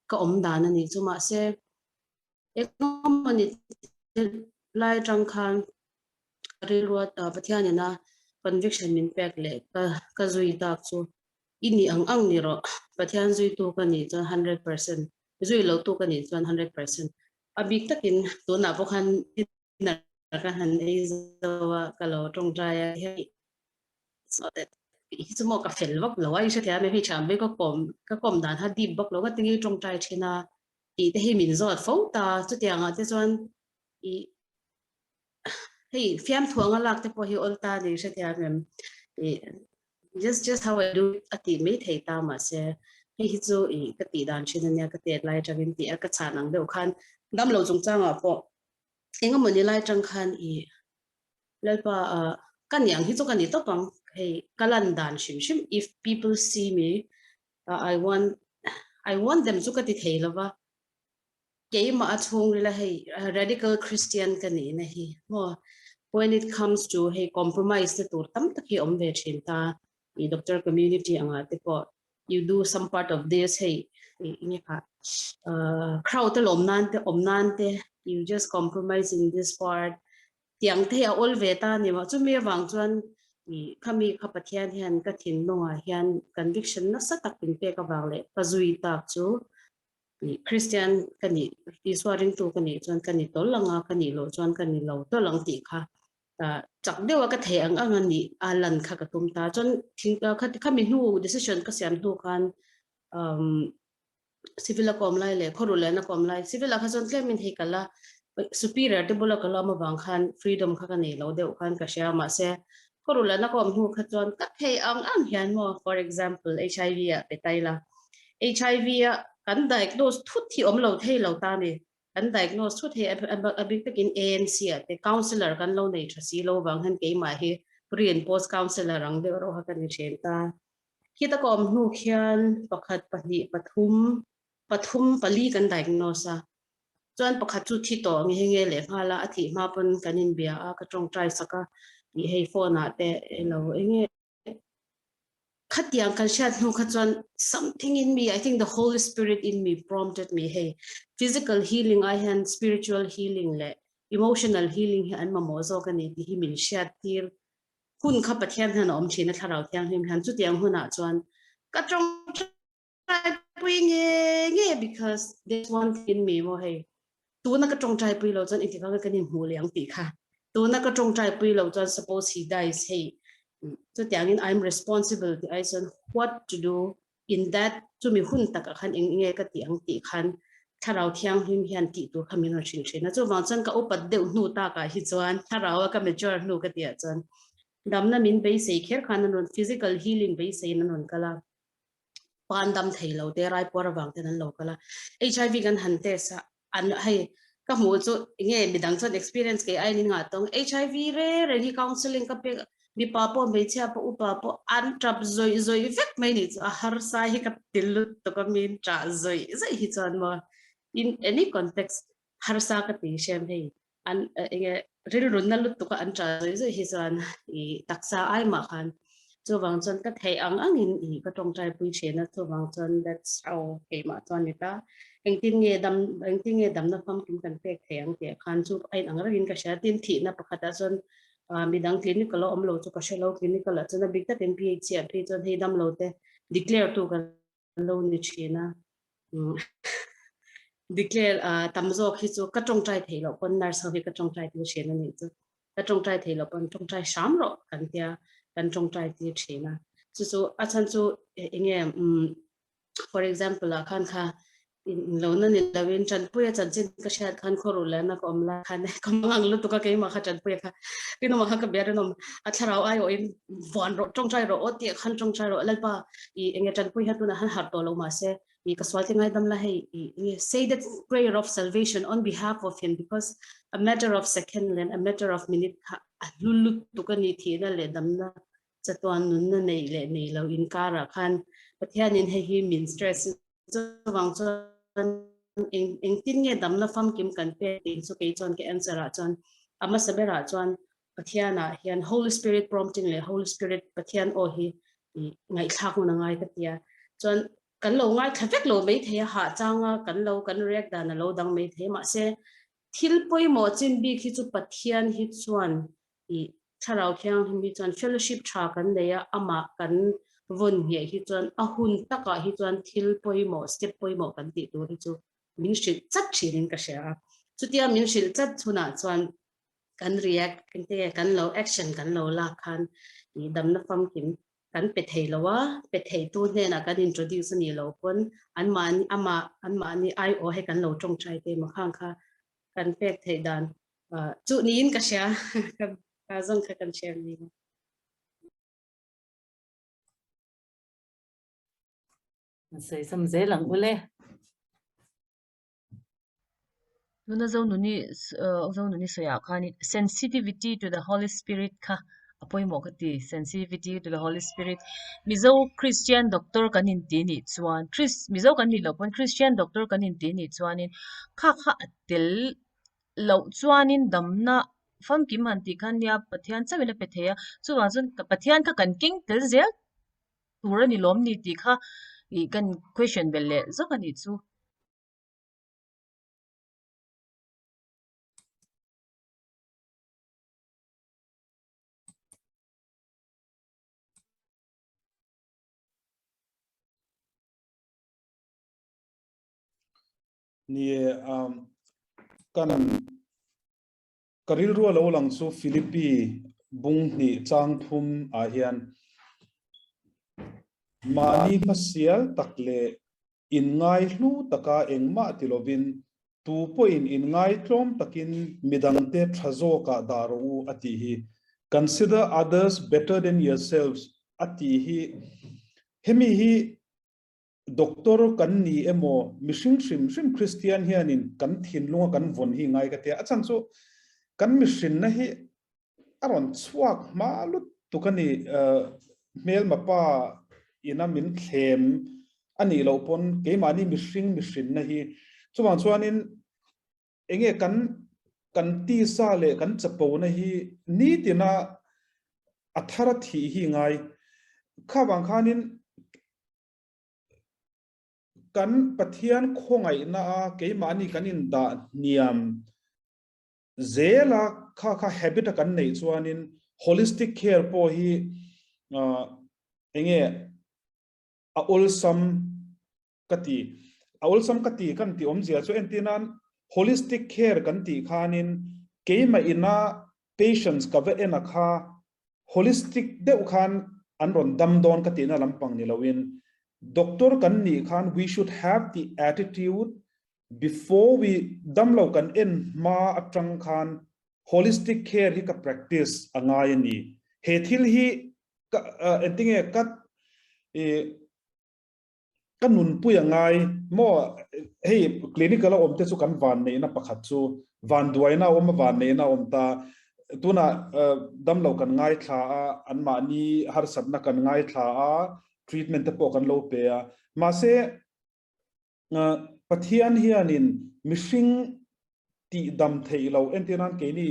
ka awm dan a ni chu mahse engmawni lai atang khan ka rilru a Pathianin a conviction min pek leh ka ka zui tak chu i nih ang ang ni rawh Pathian zuitu ka nih chuan 100% Zui lo tu ka nih chuan 100% a bik takin tunah pawh khan dinner ka han ei zo a, ka lo tawngtai a hei so that hi chu maw ka fel vak lo a, i hrethiam em hei thiam ve ka kawm ka kawm dan kha deep vak lo ka tinge tawngtai thin a tih te hi min zawt fo ta chutiang ah te chuan i hei fiamthu anga lak te pawh hi awl ta ni hrethiam em i Just just how I do it a tih mai thei ta mahse hei hi chu i ka tih dan thin ania ka tet lai atangin tih a ka chhan ang deuh khan dam lo chungchangah pawh engemaw ni lai atang khan i Lalpa ah ka ni ang hi chu ka ni tawp ang hei ka lan dan hrim hrim if people see me I want I want them chu ka ti thei lova Keimah a chhungril a hei radical Christian ka nihna hi maw when it comes to hei compromise te tur tam tak hi awm ve thin ta i doctor community anga te pawh you do some part of this hei nge kha crowd te lawm nan te awm nan te you just compromise in this part tiang te hi a awl ve ta ni maw chumi avang chuan i khami kha Pathian hian ka thinlungah hian conviction nasa tak min pek avang leh ka zui tak chu Kristian ka nih, Isua ringtu ka nih chuan ka ni tawl ang a, ka nih loh chuan ka ni lo tawl ang tih kha chak deuh a ka theih ang ang a nih a lan kha ka tum ta. Chuan khami hnu decision ka siam hnu khan civil a kawm lai leh khawruh lehna kawm lai, civil ah kha chuan tlemin hei ka la superior te bula ka lawm avang khan freedom kha ka nei lo deuh khan ka hria mahse Khawrulana ka awm hnu kha chuan ka thei ang ang hian maw for example HIV ah pe ta ila HIV a kan diagnose thut hi awm lo thei lo ta ni kan diagnose thut hi a bik takin AMC ah te counsellor kan lo nei tha si lo vang hian keimah hi pre and post counsellor ang deuh erawh kha ka ni thin ta. Khita ka awm hnu khian pakhat pahnih pathum pathum pali kan diagnose a chuan pakhat chu thi tawh nge nge leh nghal a a thih hma pawn kan inbia a ka tawngtai sak a ih hei phone ah te elo enge khatiang kan hriat hnu kha chuan something in me I think the Holy Spirit in me prompted me hei physical healing ai hian spiritual healing leh emotional healing hi an mamawh zawk a ni tih hi min hriat tir hun kha Pathian hian a awm thin a thlarau thianghlim hian chutiang hunah chuan ka tawngtai pui nge nge because there's one thing in me maw hei tuna ka tawngtai pui lo chuan engtik anga kan inhmuh leh ang tih kha tuna ka tawngtai pui lo chuan suppose he dies hei chutiangin I'm responsible tih ai chuan what to do in that chumi hun takah khan eng nge ka tih ang tih khan thlarau thianghlim hian tih tur kha min rawn hrilh thin a chuvang chuan ka upat deuh hnu takah hi chuan thlarau a ka mature hnu ka tih ah chuan damna min beisei kher khan an rawn physical healing beiseiin an rawn kal a pan dam thei lo te raipuar avang ten an lo kal a HIV kan han test a an hei ka hmuh chu nge midang chuan experience kei aiin in ngah tawng HIV re reng hi counselling ka pek mipa pawh hmeichhia pawh upa pawh an tap zawih zawih vek mai ni chu a harsa hi ka ti lutuk a min tah zawih zawih hi chuan maw in any context harsa ka ti hrem hei an enge rilrunna lutuk a an ṭah zawih zawih hi chuan i taksa ai mah khan chuvang chuan ka theih ang angin i ka tawngtai pui thin a chuvang chuan that's how keimah chuan ni ta engtin nge dam engtin nge damna famkim kan pek thei ang tih khan chu a inang rengin ka hria tin thihna pakhatah chuan midang clinical a awm lo chu ka hre lo clinical ah chuan a bik takin PHC ah phei chuan hei dam lo te declare tu kan lo ni thin a declare tam zawk hi chu ka tawngtai thei loh pawn nurse ho hi ka tawngtai tir thin a nih chu ka tawngtai thei loh pawn tawngtai hram rawh kan tia kan tawngtai tir thin a chu chu a chhan chu enge for example ah khan kha lo na ni lovin tanpuia chanchin ka hriat khan khawru leh na ka awm lai khan ka mangang lutuk a keimah kha tanpuia kha rinawm kha ka bia rinawm a thlarau ai awh in vuan rawh tawngtai rawh aw tih khan tawngtai rawh lalpa i enge tanpui hian tunah han harh tawh lo mahse i ka sual te ngaidam la hei i enge say that prayer of salvation on behalf of him because a matter of second and a matter of minute kha a hlu lutuk a ni thihna leh damna chatuan nunna nei leh nei lo inkarah khan Pathianin hei hi min stress chuvang chuan eng engtin nge damna famkim kan pek tih chu kei chuan ka answer ah chuan a hmasa berah chuan Pathianah hian Holy Spirit prompting leh Holy Spirit Pathian aw hi ngaihthlak hun a ngai ka tia chuan kan lo ngaithla vek lo mai thei a hah changa kan lo kan react dan a lo dang mai thei mahse thil pawimawh chin bik hi chu Pathian hi chuan i thlarau thianghlim hi chuan fellowship tha kan nei a amah kan vawn ngheh hi chuan a hun takah hi chuan thil pawimawh step pawimawh kan tih tur hi chu min hrilh chat thinin ka hria a chutia min hrilh chat chhunah chuan kan react engte kan lo action kan lo lak khan i damna famkim kan pe thei lo a pe thei tu hnenah kan introduce ani lo pawn an mahni ama an mahni ai aw he kan lo tawngtai te ma khang kha kan pek theih dan chu niin ka hria ka zawng kha kan share ni. Sei sam zel ang ule. Tuna Zonuni Zonuni sawiah khanin sensitivity to the Holy Spirit kha a pawimawh ka ti sensitivity to the Holy Spirit Mizo Christian doctor kan inti nih chuan Chris Mizo kan nih loh pawn Christian doctor kan inti nih chuanin kha kha a tel loh chuanin damna famkim han tih khan nia Pathian chauhin a pe thei a chuvang chuan Pathian kha kan keng tel zel tur a ni lawm ni tih kha ih kan question belh leh zawk a nih chu. Ni e, um, kan ka rilru a lo lang chu Philippi bung hnih chang thum ah hian mahni hmasial tak leh inngai hlu taka engmah ti lovin tu pawhin inngai tlawm takin midangte tha zawkah dah rawh u a tih hi. Consider others better than yourselves a tih hi hemi hi doctor kan ni emaw mihring hrim hrim Kristian hianin kan thinlunga kan vawn hi ngai ka tia. A chhan chu kan mihrinna hi a rawn chhuak hma lutuk a ni. Hmelma pa ina min thlem a nih loh pawn keimahni mihring mihrinna hi chuvang chuanin enge kan kan tisa leh kan chapona hi nitina a thar a thih hi ngai. Kha vang khanin kan Pathian khawngaihna a keimahni kan indah hniam zela kha kha habit a kan neih chuanin holistic care pawh hi enge a awlsam ka ti. A awlsam ka ti kan tih awmzia chu entir nan holistic care kan tih khanin keimah ina patients ka va en a kha holistic deuh khan an rawn dam dawn ka tihna lampang ni loin doctor kan nih khan we should have the attitude before we dam lo kan en hma atang khan holistic care hi ka practice a ngai a ni. He thil hi ka entinge ka i ka nunpui a ngai maw hei clinical a awm te chu kan van neihna pakhat chu van duaina a awm a van neihna a awm ta tunah damlo kan ngaithla a anmahni harsatna kan ngaithla a treatment te pawh kan lo pe a mahse Pathian hianin mihring tih dam theih loh entir nan keini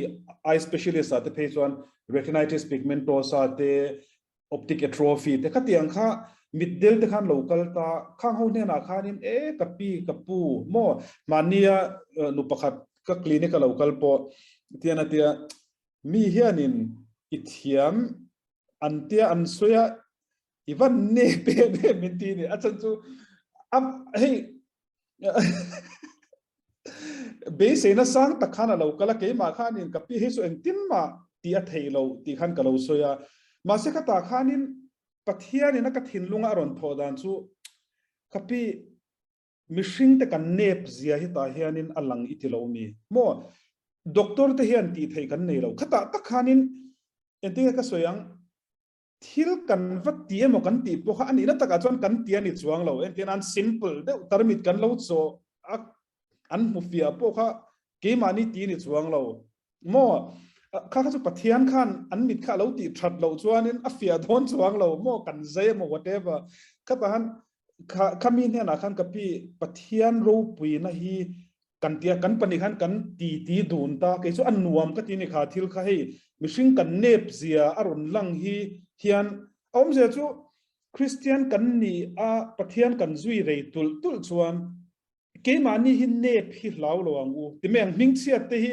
eye specialist ah te phei chuan retinitis pigmentosa te optic atrophy te khatiang kha mitdel te khan lo kal ta khang ho hnenah khanin e ka pi ka pu maw mahnia nu pakhat ka clinic a lo kal pawh tian a tia mi hianin i thiam an tia an sawi a i van ne pe em min ti ni a chan chu hei beiseina sang tak khan a lo kal a keimah khanin ka pi hei chu engtin mah tih a theih loh tih khan ka lo sawi a mahse khatah khanin Pathianin a ka thinlunga a rawn thawh dan chu ka pi mihring te kan nep zia hi tah hianin a lang i ti lo mi maw doctor te hian tih theih kan nei lo khatah tak khanin engtin nge ka sawi ang Thil kan va ti emaw kan tih pawh kha a nihna takah chuan kan ti a ni chuang lo. Engtin an simple deuh tarmit kan lo chaw a an hmu fiah pawh kha keimahni ti a ni chuang lo maw? Kha kha chu Pathian khan an mit kha a lo tih that loh chuanin a fiah dawn chuang lo maw? Kan zai emaw whatever. Khatah khan kha khami hnenah khan ka pi Pathian ropuina hi Kan tia kan pahnih khan kan ti ti dun ta kei chu a nuam ka ti ni kha thil kha hei mihring kan nep zia a rawn lang hi hian a awmzia chu Kristian kan ni a Pathian kan zui rei tulh tulh chuan keimahni hi nep hi hlau lo ang u ti mai ang hmingchhiat te hi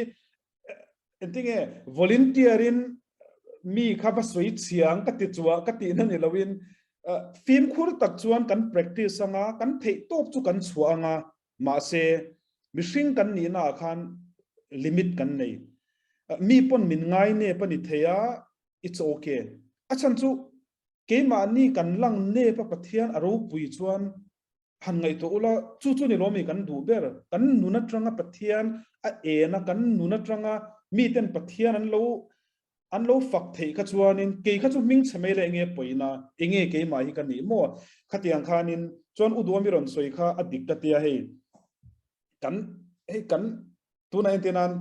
engtinge volunteer in mi kha va sawi chhiang ka ti chua ka tihna ni loin fimkhur tak chuan kan practice anga kan theih tawp chu kan chhuah anga Mahse, mihring kan nihna ah khan limit kan nei. Mi pawn min ngai nep a ni thei a, it's ok. A chhan chu keimahni kan lang nep a Pathian a ropui chuan han ngaihtuah ula, chu chu ni lawmi kan duh ber. Kan nun atanga Pathian a en a, kan nun atanga miten Pathian an lo An lo fak theih kha chuanin kei kha chu hming chhe mai leh enge pawina, enge keimah hi ka nih maw? Khatiang khanin chuan U Duami rawn sawi kha a dik ka tia hei kan hei kan tunah entir nan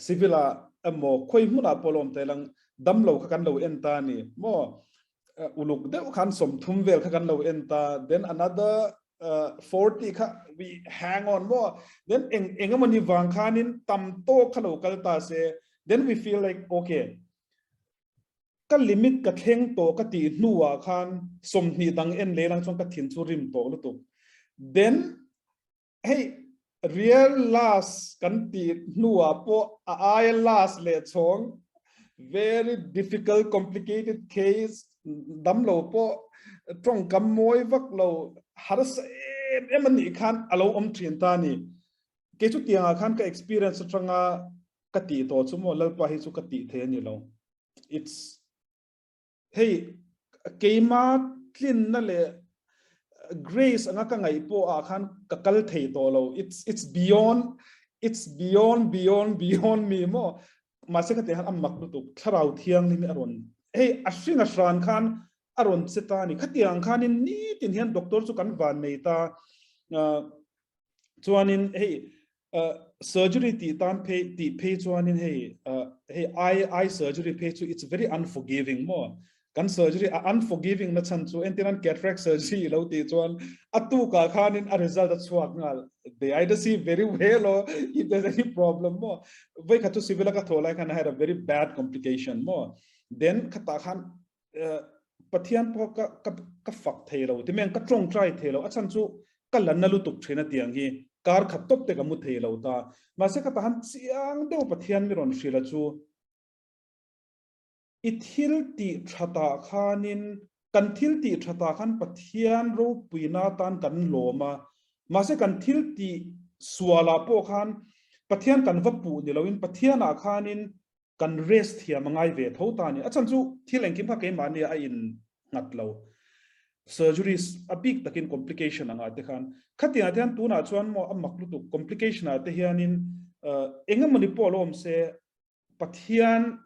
civil ah emaw khawi hmunah pawh lawm ta ilang damlo kha kan lo en ta a ni maw? Uluk deuh khan 30 vel kha kan lo en ta then another 40 kha we hang on maw? Then eng engemawni vang khanin tam tawk kha lo kal ta se Then we feel like okay ka limit ka thleng tawh ka tih hnuah khan 20 dang en leh lang chuan ka thin chu rim tawh lutuk. Then hei real last kan tih hnuah pawh a aia last leh chhawng very difficult complicated case dam lo pawh tawngkam mawi vak lo harsa em em a nih khan a lo awm thin ta a ni. Kei chu tiangah khan ka experience atanga ka tih tawh chu maw Lalpa hi chu ka tih thei a ni lo. It's hei keima tlinna leh grace anga ka ngaih pawh ah khan ka kal thei tawh lo. It's it's beyond it's beyond beyond beyond me maw. Mahse khatiang khan a mak lutuk, thlarau thianghlim hi a rawn, hei a hring a hran khan a rawn che ta a ni. Khatiang khanin nitin hian doctor chu kan van nei ta. Chuanin hei surgery tih tan phei tih phei chuanin hei hei eye eye surgery phei chu it's very unforgiving maw. Kan surgery a unforgiving na chhan chu entir an cataract surgery i lo tih chuan a tukah khanin a result a chhuak nghal. They either see very well or if there's any problem maw. Voi khat chu civil a ka thawh lai khan I had a very bad complication maw. Then khatah khan Pathian pawh ka ka ka fak thei lo ti meng ka tawngtai thei lo a chhan chu ka la na lutuk thin a tiang hi kar khat tawp te ka mu thei lo ta. Mahse khatah khan chiang deuh Pathian mi rawn hrilh a chu I thil tih thatah khanin kan thil tih thatah khan Pathian ropuina atan kan lawm a, mahse kan thil tih sualah pawh khan Pathian kan va puh ni loin Pathianah khanin kan rest thiam a ngai ve tho ta a ni. A chhan chu thil engkim kha keimahni a in nghat lo. Surgeries a bik takin complication angah te khan khatiangah te hian tunah chuan maw a mak lutuk complication ah te hianin engemawni pawh lo awm se Pathian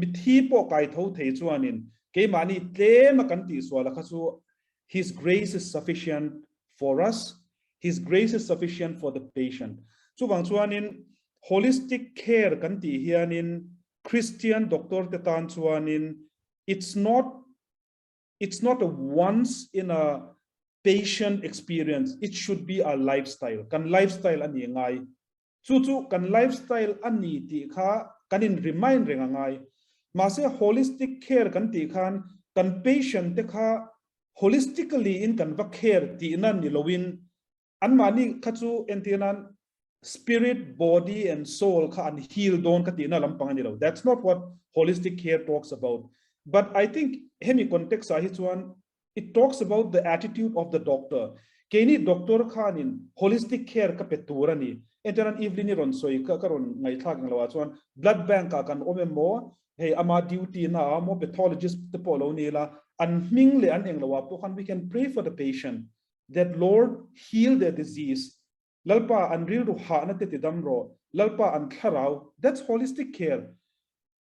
mithi pawh kai tho thei chuanin keimahni tlem a kan tihsual a kha chu His grace is sufficient for us, His grace is sufficient for the patient. Chuvang chuanin holistic care kan tih hianin Christian doctor te tan chuanin it's not it's not a once in a patient experience, it should be a lifestyle. Kan lifestyle a ni ngai. Chu chu kan lifestyle a ni tih kha kan in remind reng a ngai. Mahse holistic care kan tih khan kan patient te kha holistically in kan va care tihna ni loin anmahni kha chu entir nan spirit, body and soul kha an heal dawn ka tihna lampang a ni lo. That's not what holistic care talks about. But I think hemi context ah hi chuan It talks about the attitude of the doctor. Keini doctor khanin holistic care ka pe tur a ni. Entirnan Evelyn i rawn sawi ka ka rawn ngaihthlak ang loah chuan blood bank ah kan awm em maw, hei ama duty na ah maw pathologist te pawh lo ni ila an hming leh an eng loah pawh khan we can pray for the patient that Lord heal their disease. Lalpa an rilru hahna te tidam rawh. Lalpa an thlarau. That's holistic care.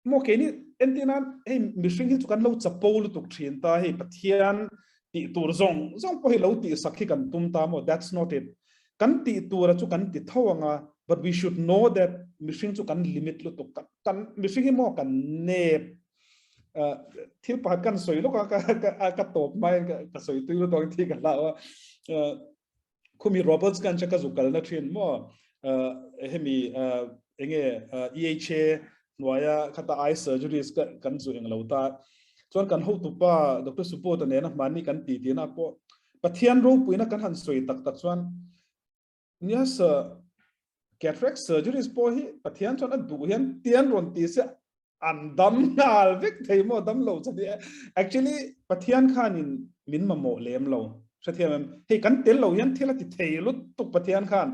Maw keini entir nan hei mihring hi chu kan lo chapo lutuk thin ta hei Pathian tih tur zawng zawng pawh hi lo tih sak hi kan tum ta maw that's not it kan tih tura chu kan ti tho anga but we should know that mihring chu kan limit lutuk kan kan mihring hi maw kan nep thil pakhat kan sawi lawk a ka ka ka tawp mai ka sawi tui lutuk ang tih ka hlau a khumi robots kan che ka zu kalna thin maw hemi enge EHA hnuaia khata eye surgeries ka kan zu eng lo ta chuan kan hotupa Dr. Supota nena hmani kan ti ti na pawh Pathian ropuina kan han sawi tak tak chuan nia sa cataract surgeries pawh hi Pathian chuan a duh hian tian rawn ti se an dam nghal vek thei maw dam lo chani actually Pathian khanin min mamawh lem lo hrethiam em hei kan tel lo hian thil a ti thei lutuk Pathian khan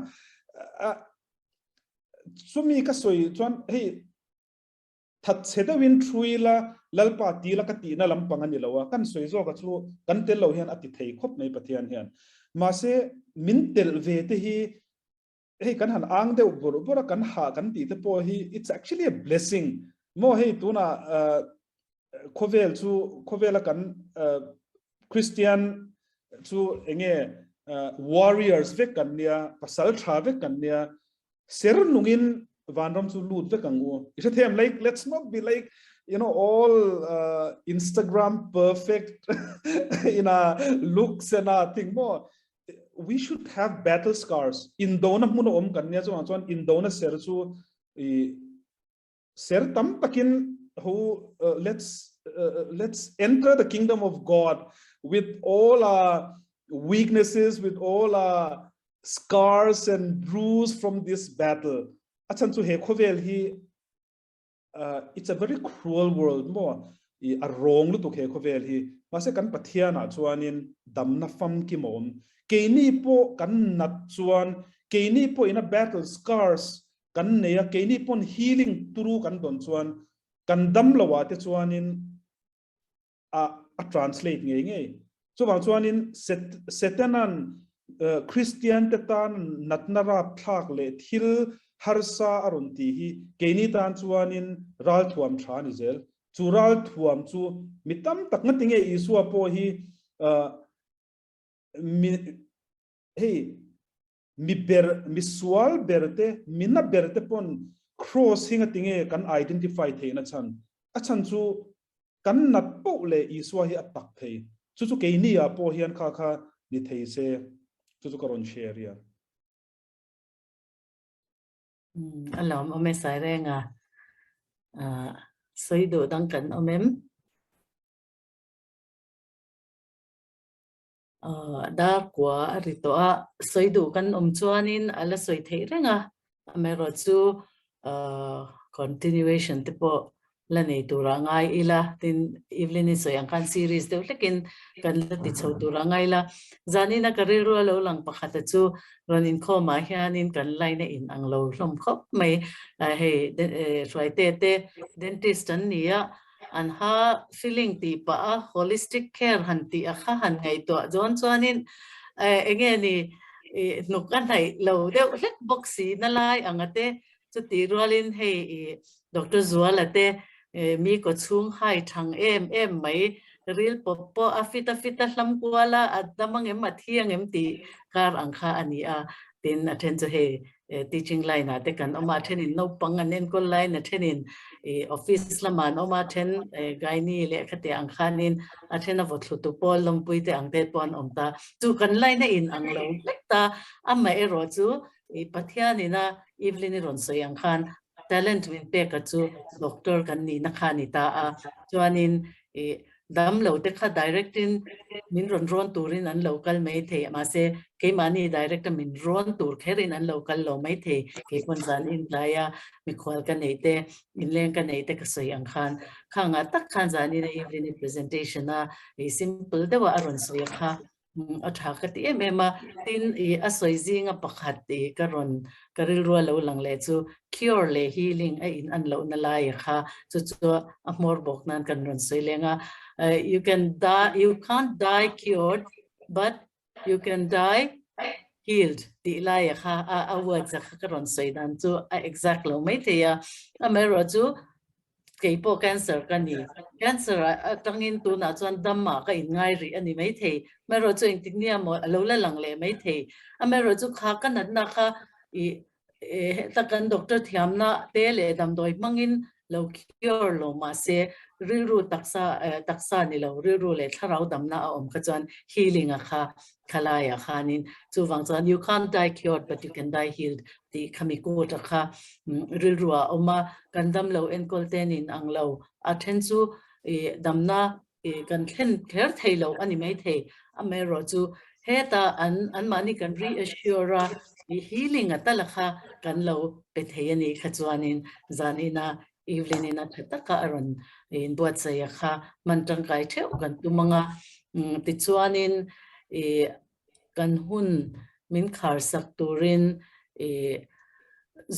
chumi ka sawi chuan hei that chhe deuhin thui la lalpa ti la ka tihna lampang a ni lo a kan sawi zawk a chu kan tel lo hian a ti thei khawp mai Pathian hian mahse min tel ve te hi hei kan han ang deuh bur bur a kan ha kan tih te pawh hi it's actually a blessing maw hei tuna khawvel chu khawvela kan Christian chu enge warriors vek kan nia pasal tha vek kan nia ser nungin vanram chu lut vek ang u i hrethiam like let's not be like you know all uh, Instagram perfect in a looks and a thing mo we should have battle scars indona hmun a awm kan nia chuang chuan indona ser chu i ser tam takin who uh, let's uh, let's enter the kingdom of god with all our weaknesses with all our scars and bruise from this battle a chan chu he khovel hi uh, it's a very cruel world mo i a rong lutuk he khawvel hi mahse kan Pathian ah chuanin damna famkim a awm keini pawh kan nat chuan keini pawh ina battle scars kan nei a keini pawn healing turu kan dawn chuan kan dam lo ah te chuanin a a translate ngei ngei chuvang chuanin Setanan Christian te tan natna rap thlak leh thil Harsa a rawn tih hi keini tan chuanin ralthuam tha a ni zel. Chu ralthuam chu mi tam tak ngati nge Isua pawh hi mi hei mi ber mi sual ber te mi na ber te pawn cross hi ngati nge kan identify theihna chhan a chhan chu kan nat poh leh Isua hi a tak thei. Chu chu keini ah pawh hian kha kha ni thei se chu chu ka rawn share hian. A lawm awm e sai reng a. Sawi duh dang kan awm em? Dar kua a ri tawh a, sawi duh kan awm chuanin a la sawi theih reng a. Amaherawhchu continuation te pawh la nei tura ngai ila, tin Evelyn-i sawi ang khan series deuh hlekin kan la ti chho tura ngai ila. Zanina ka rilru a lo lang pakhata chu rawn inkhawmah hianin kan line a in ang lo hlawm khawp mai. Hei hruaite te dentist an ni a, an ha filling tih pah a holistic care han tih a kha han ngaihtuah dawn chuanin enge ni hnuk a hnaih lo deuh hlek bawk si na lai anga te Chutih rualin hei i Doctor Zuala te mi kawchhung hai thang em em mai, ril pawp pawh a fit a fit a hlam kual a, a dam angem a thi angem tih kar ang kha a ni a. Tin, a then chu hei teaching line ah te kan awm a, a thenin naupang an enkawl laiin a thenin i office lamah an awm a, a then gynae lehkha te ang khanin a then a vawthlu tu pawl lawmpui te ang te pawh an awm ta. Chu kan line a in ang lo hlek ta, amaherawh chu I Pathian ina Evelyn i rawn sawi ang khan talent min pek a chu doctor kan nihna kha a ni ta a, chuanin i damlo te kha direct in min rawn rawn turin an lo kal mai thei mahse keimahni direct a min rawn tur kherin an lo kal lo mai thei keipawn zan in tlaia mikhual ka neih te inleng ka neih te ka sawi ang khan khangah tak khan zan ina Evelyn i presentation a i simple deuha a rawn sawi a kha A tha ka ti em em a, tin i a sawi zinga pakhat i ka rawn ka rilru a lo lang leh chu cure leh healing a in an lohna lai a kha chu chu a hmawr bawk nan kan rawn sawi leng a, you can die you can't die cured but you can die healed tih lai a kha a words a kha ka rawn sawi dan chu a exact lo maithei a, amaherawhchu Kei pawh cancer ka ni. Cancer atangin tunah chuan dam ah ka inngai rih a ni maithei. Amaherawh chu engtik nia maw a lo la lang leh maithei. Amaherawh chu kha ka natna kha i heta kan doctor thiamna te leh damdawi hmangin lo cure lo mahse rilru taksa taksa ni lo rilru leh thlarau damna a awm kha chuan healing a kha khalaiah khanin chuvang chuan you can't die cured but you can die healed tih khami quote a kha rilru ah a awm a, kan damlo enkawl te nin ang lo, a then chu damna kan thlen kher thei lo a ni maithei, amaherawh chu heta an anmahni kan reassure a, healing a tal a kha kan lo pe thei a nih kha chuanin zanina Evelyn in a tha taka a rawn inbuatsaih a kha hman tangkai theuh kan tum ang a, tichuanin kan hun min khar sak turin i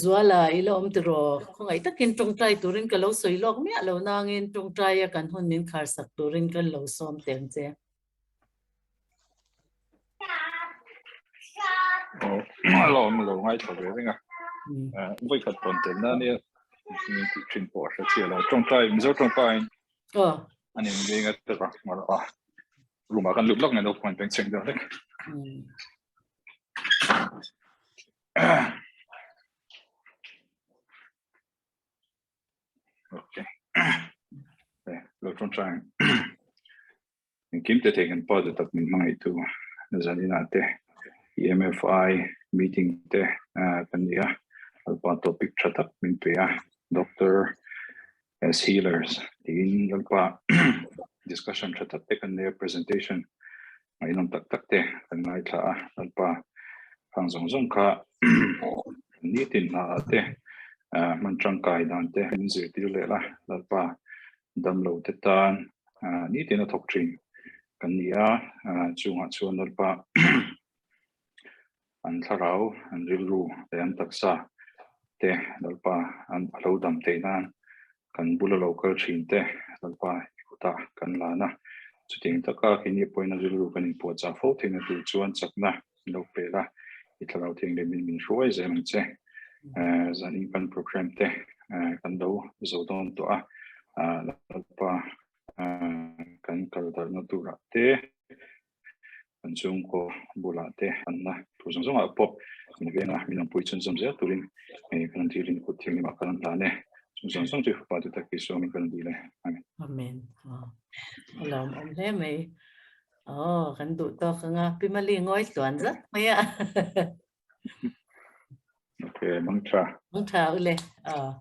Zuala i la awm tiraw? Khawngaih takin tawngtai turin ka lo sawi lawk miah lo nangin tawngtaia kan hun min khar sak turin kan lo sawm teh ang che. A lo awm lo ngaithla ve reng a. Vawi khat tawn tel na nia min tih thin pawh a hre chiah lo. Tawngtai Mizo tawngtaiin a nin veng a teva a. Room ah kan lut lawk nge naupang an peng chheng deuh hlek. Okay. Lo tawng tang. Engkim te thei kan pa tak min hmangaih tu zanina te EMFI meeting te kan ni a. Alpa topic tha tak min pe a. Doctor as healers tiin Lalpa discussion tha tak te kan nei a presentation ngaihnawm tak tak te kan ngaithla a Lalpa khang zawng zawng kha nitin hna ah te hman tangkai dan te min zirtir leh la Lalpa damlo te tan nitin a thawk thin kan ni a chungah chuan Lalpa an thlarau an rilru leh an taksa te Lalpa an a lo dam theih nan kan bula lo kal thin te Lalpa i kutah kan lan a, chutiang taka keini pawhin a rilru kan inpuahchah fo theihna tur chuan chakna min lo pel a, i thlarau thianghlimin min hruai zel ang che. Zanin kan program te kan lo zo dawn tawh a, Lalpa kan kal darhna turah te, kan chhungkaw bulah te anna tur zawng zawngah pawh min veng a, min awmpui chhunzawm zel turin kan rawn dilin kut thianghlimah kan rawn hlan e. Chung zawng zawng chu Fapa duhtak Isua min kan rawn dil e. Amen. Amen. A lawmawm hle mai. Aw, kan duh tawk anga Pi Mali ngawi tluan zat mai a. Okay, mang tha. Mang tha ule. Aw.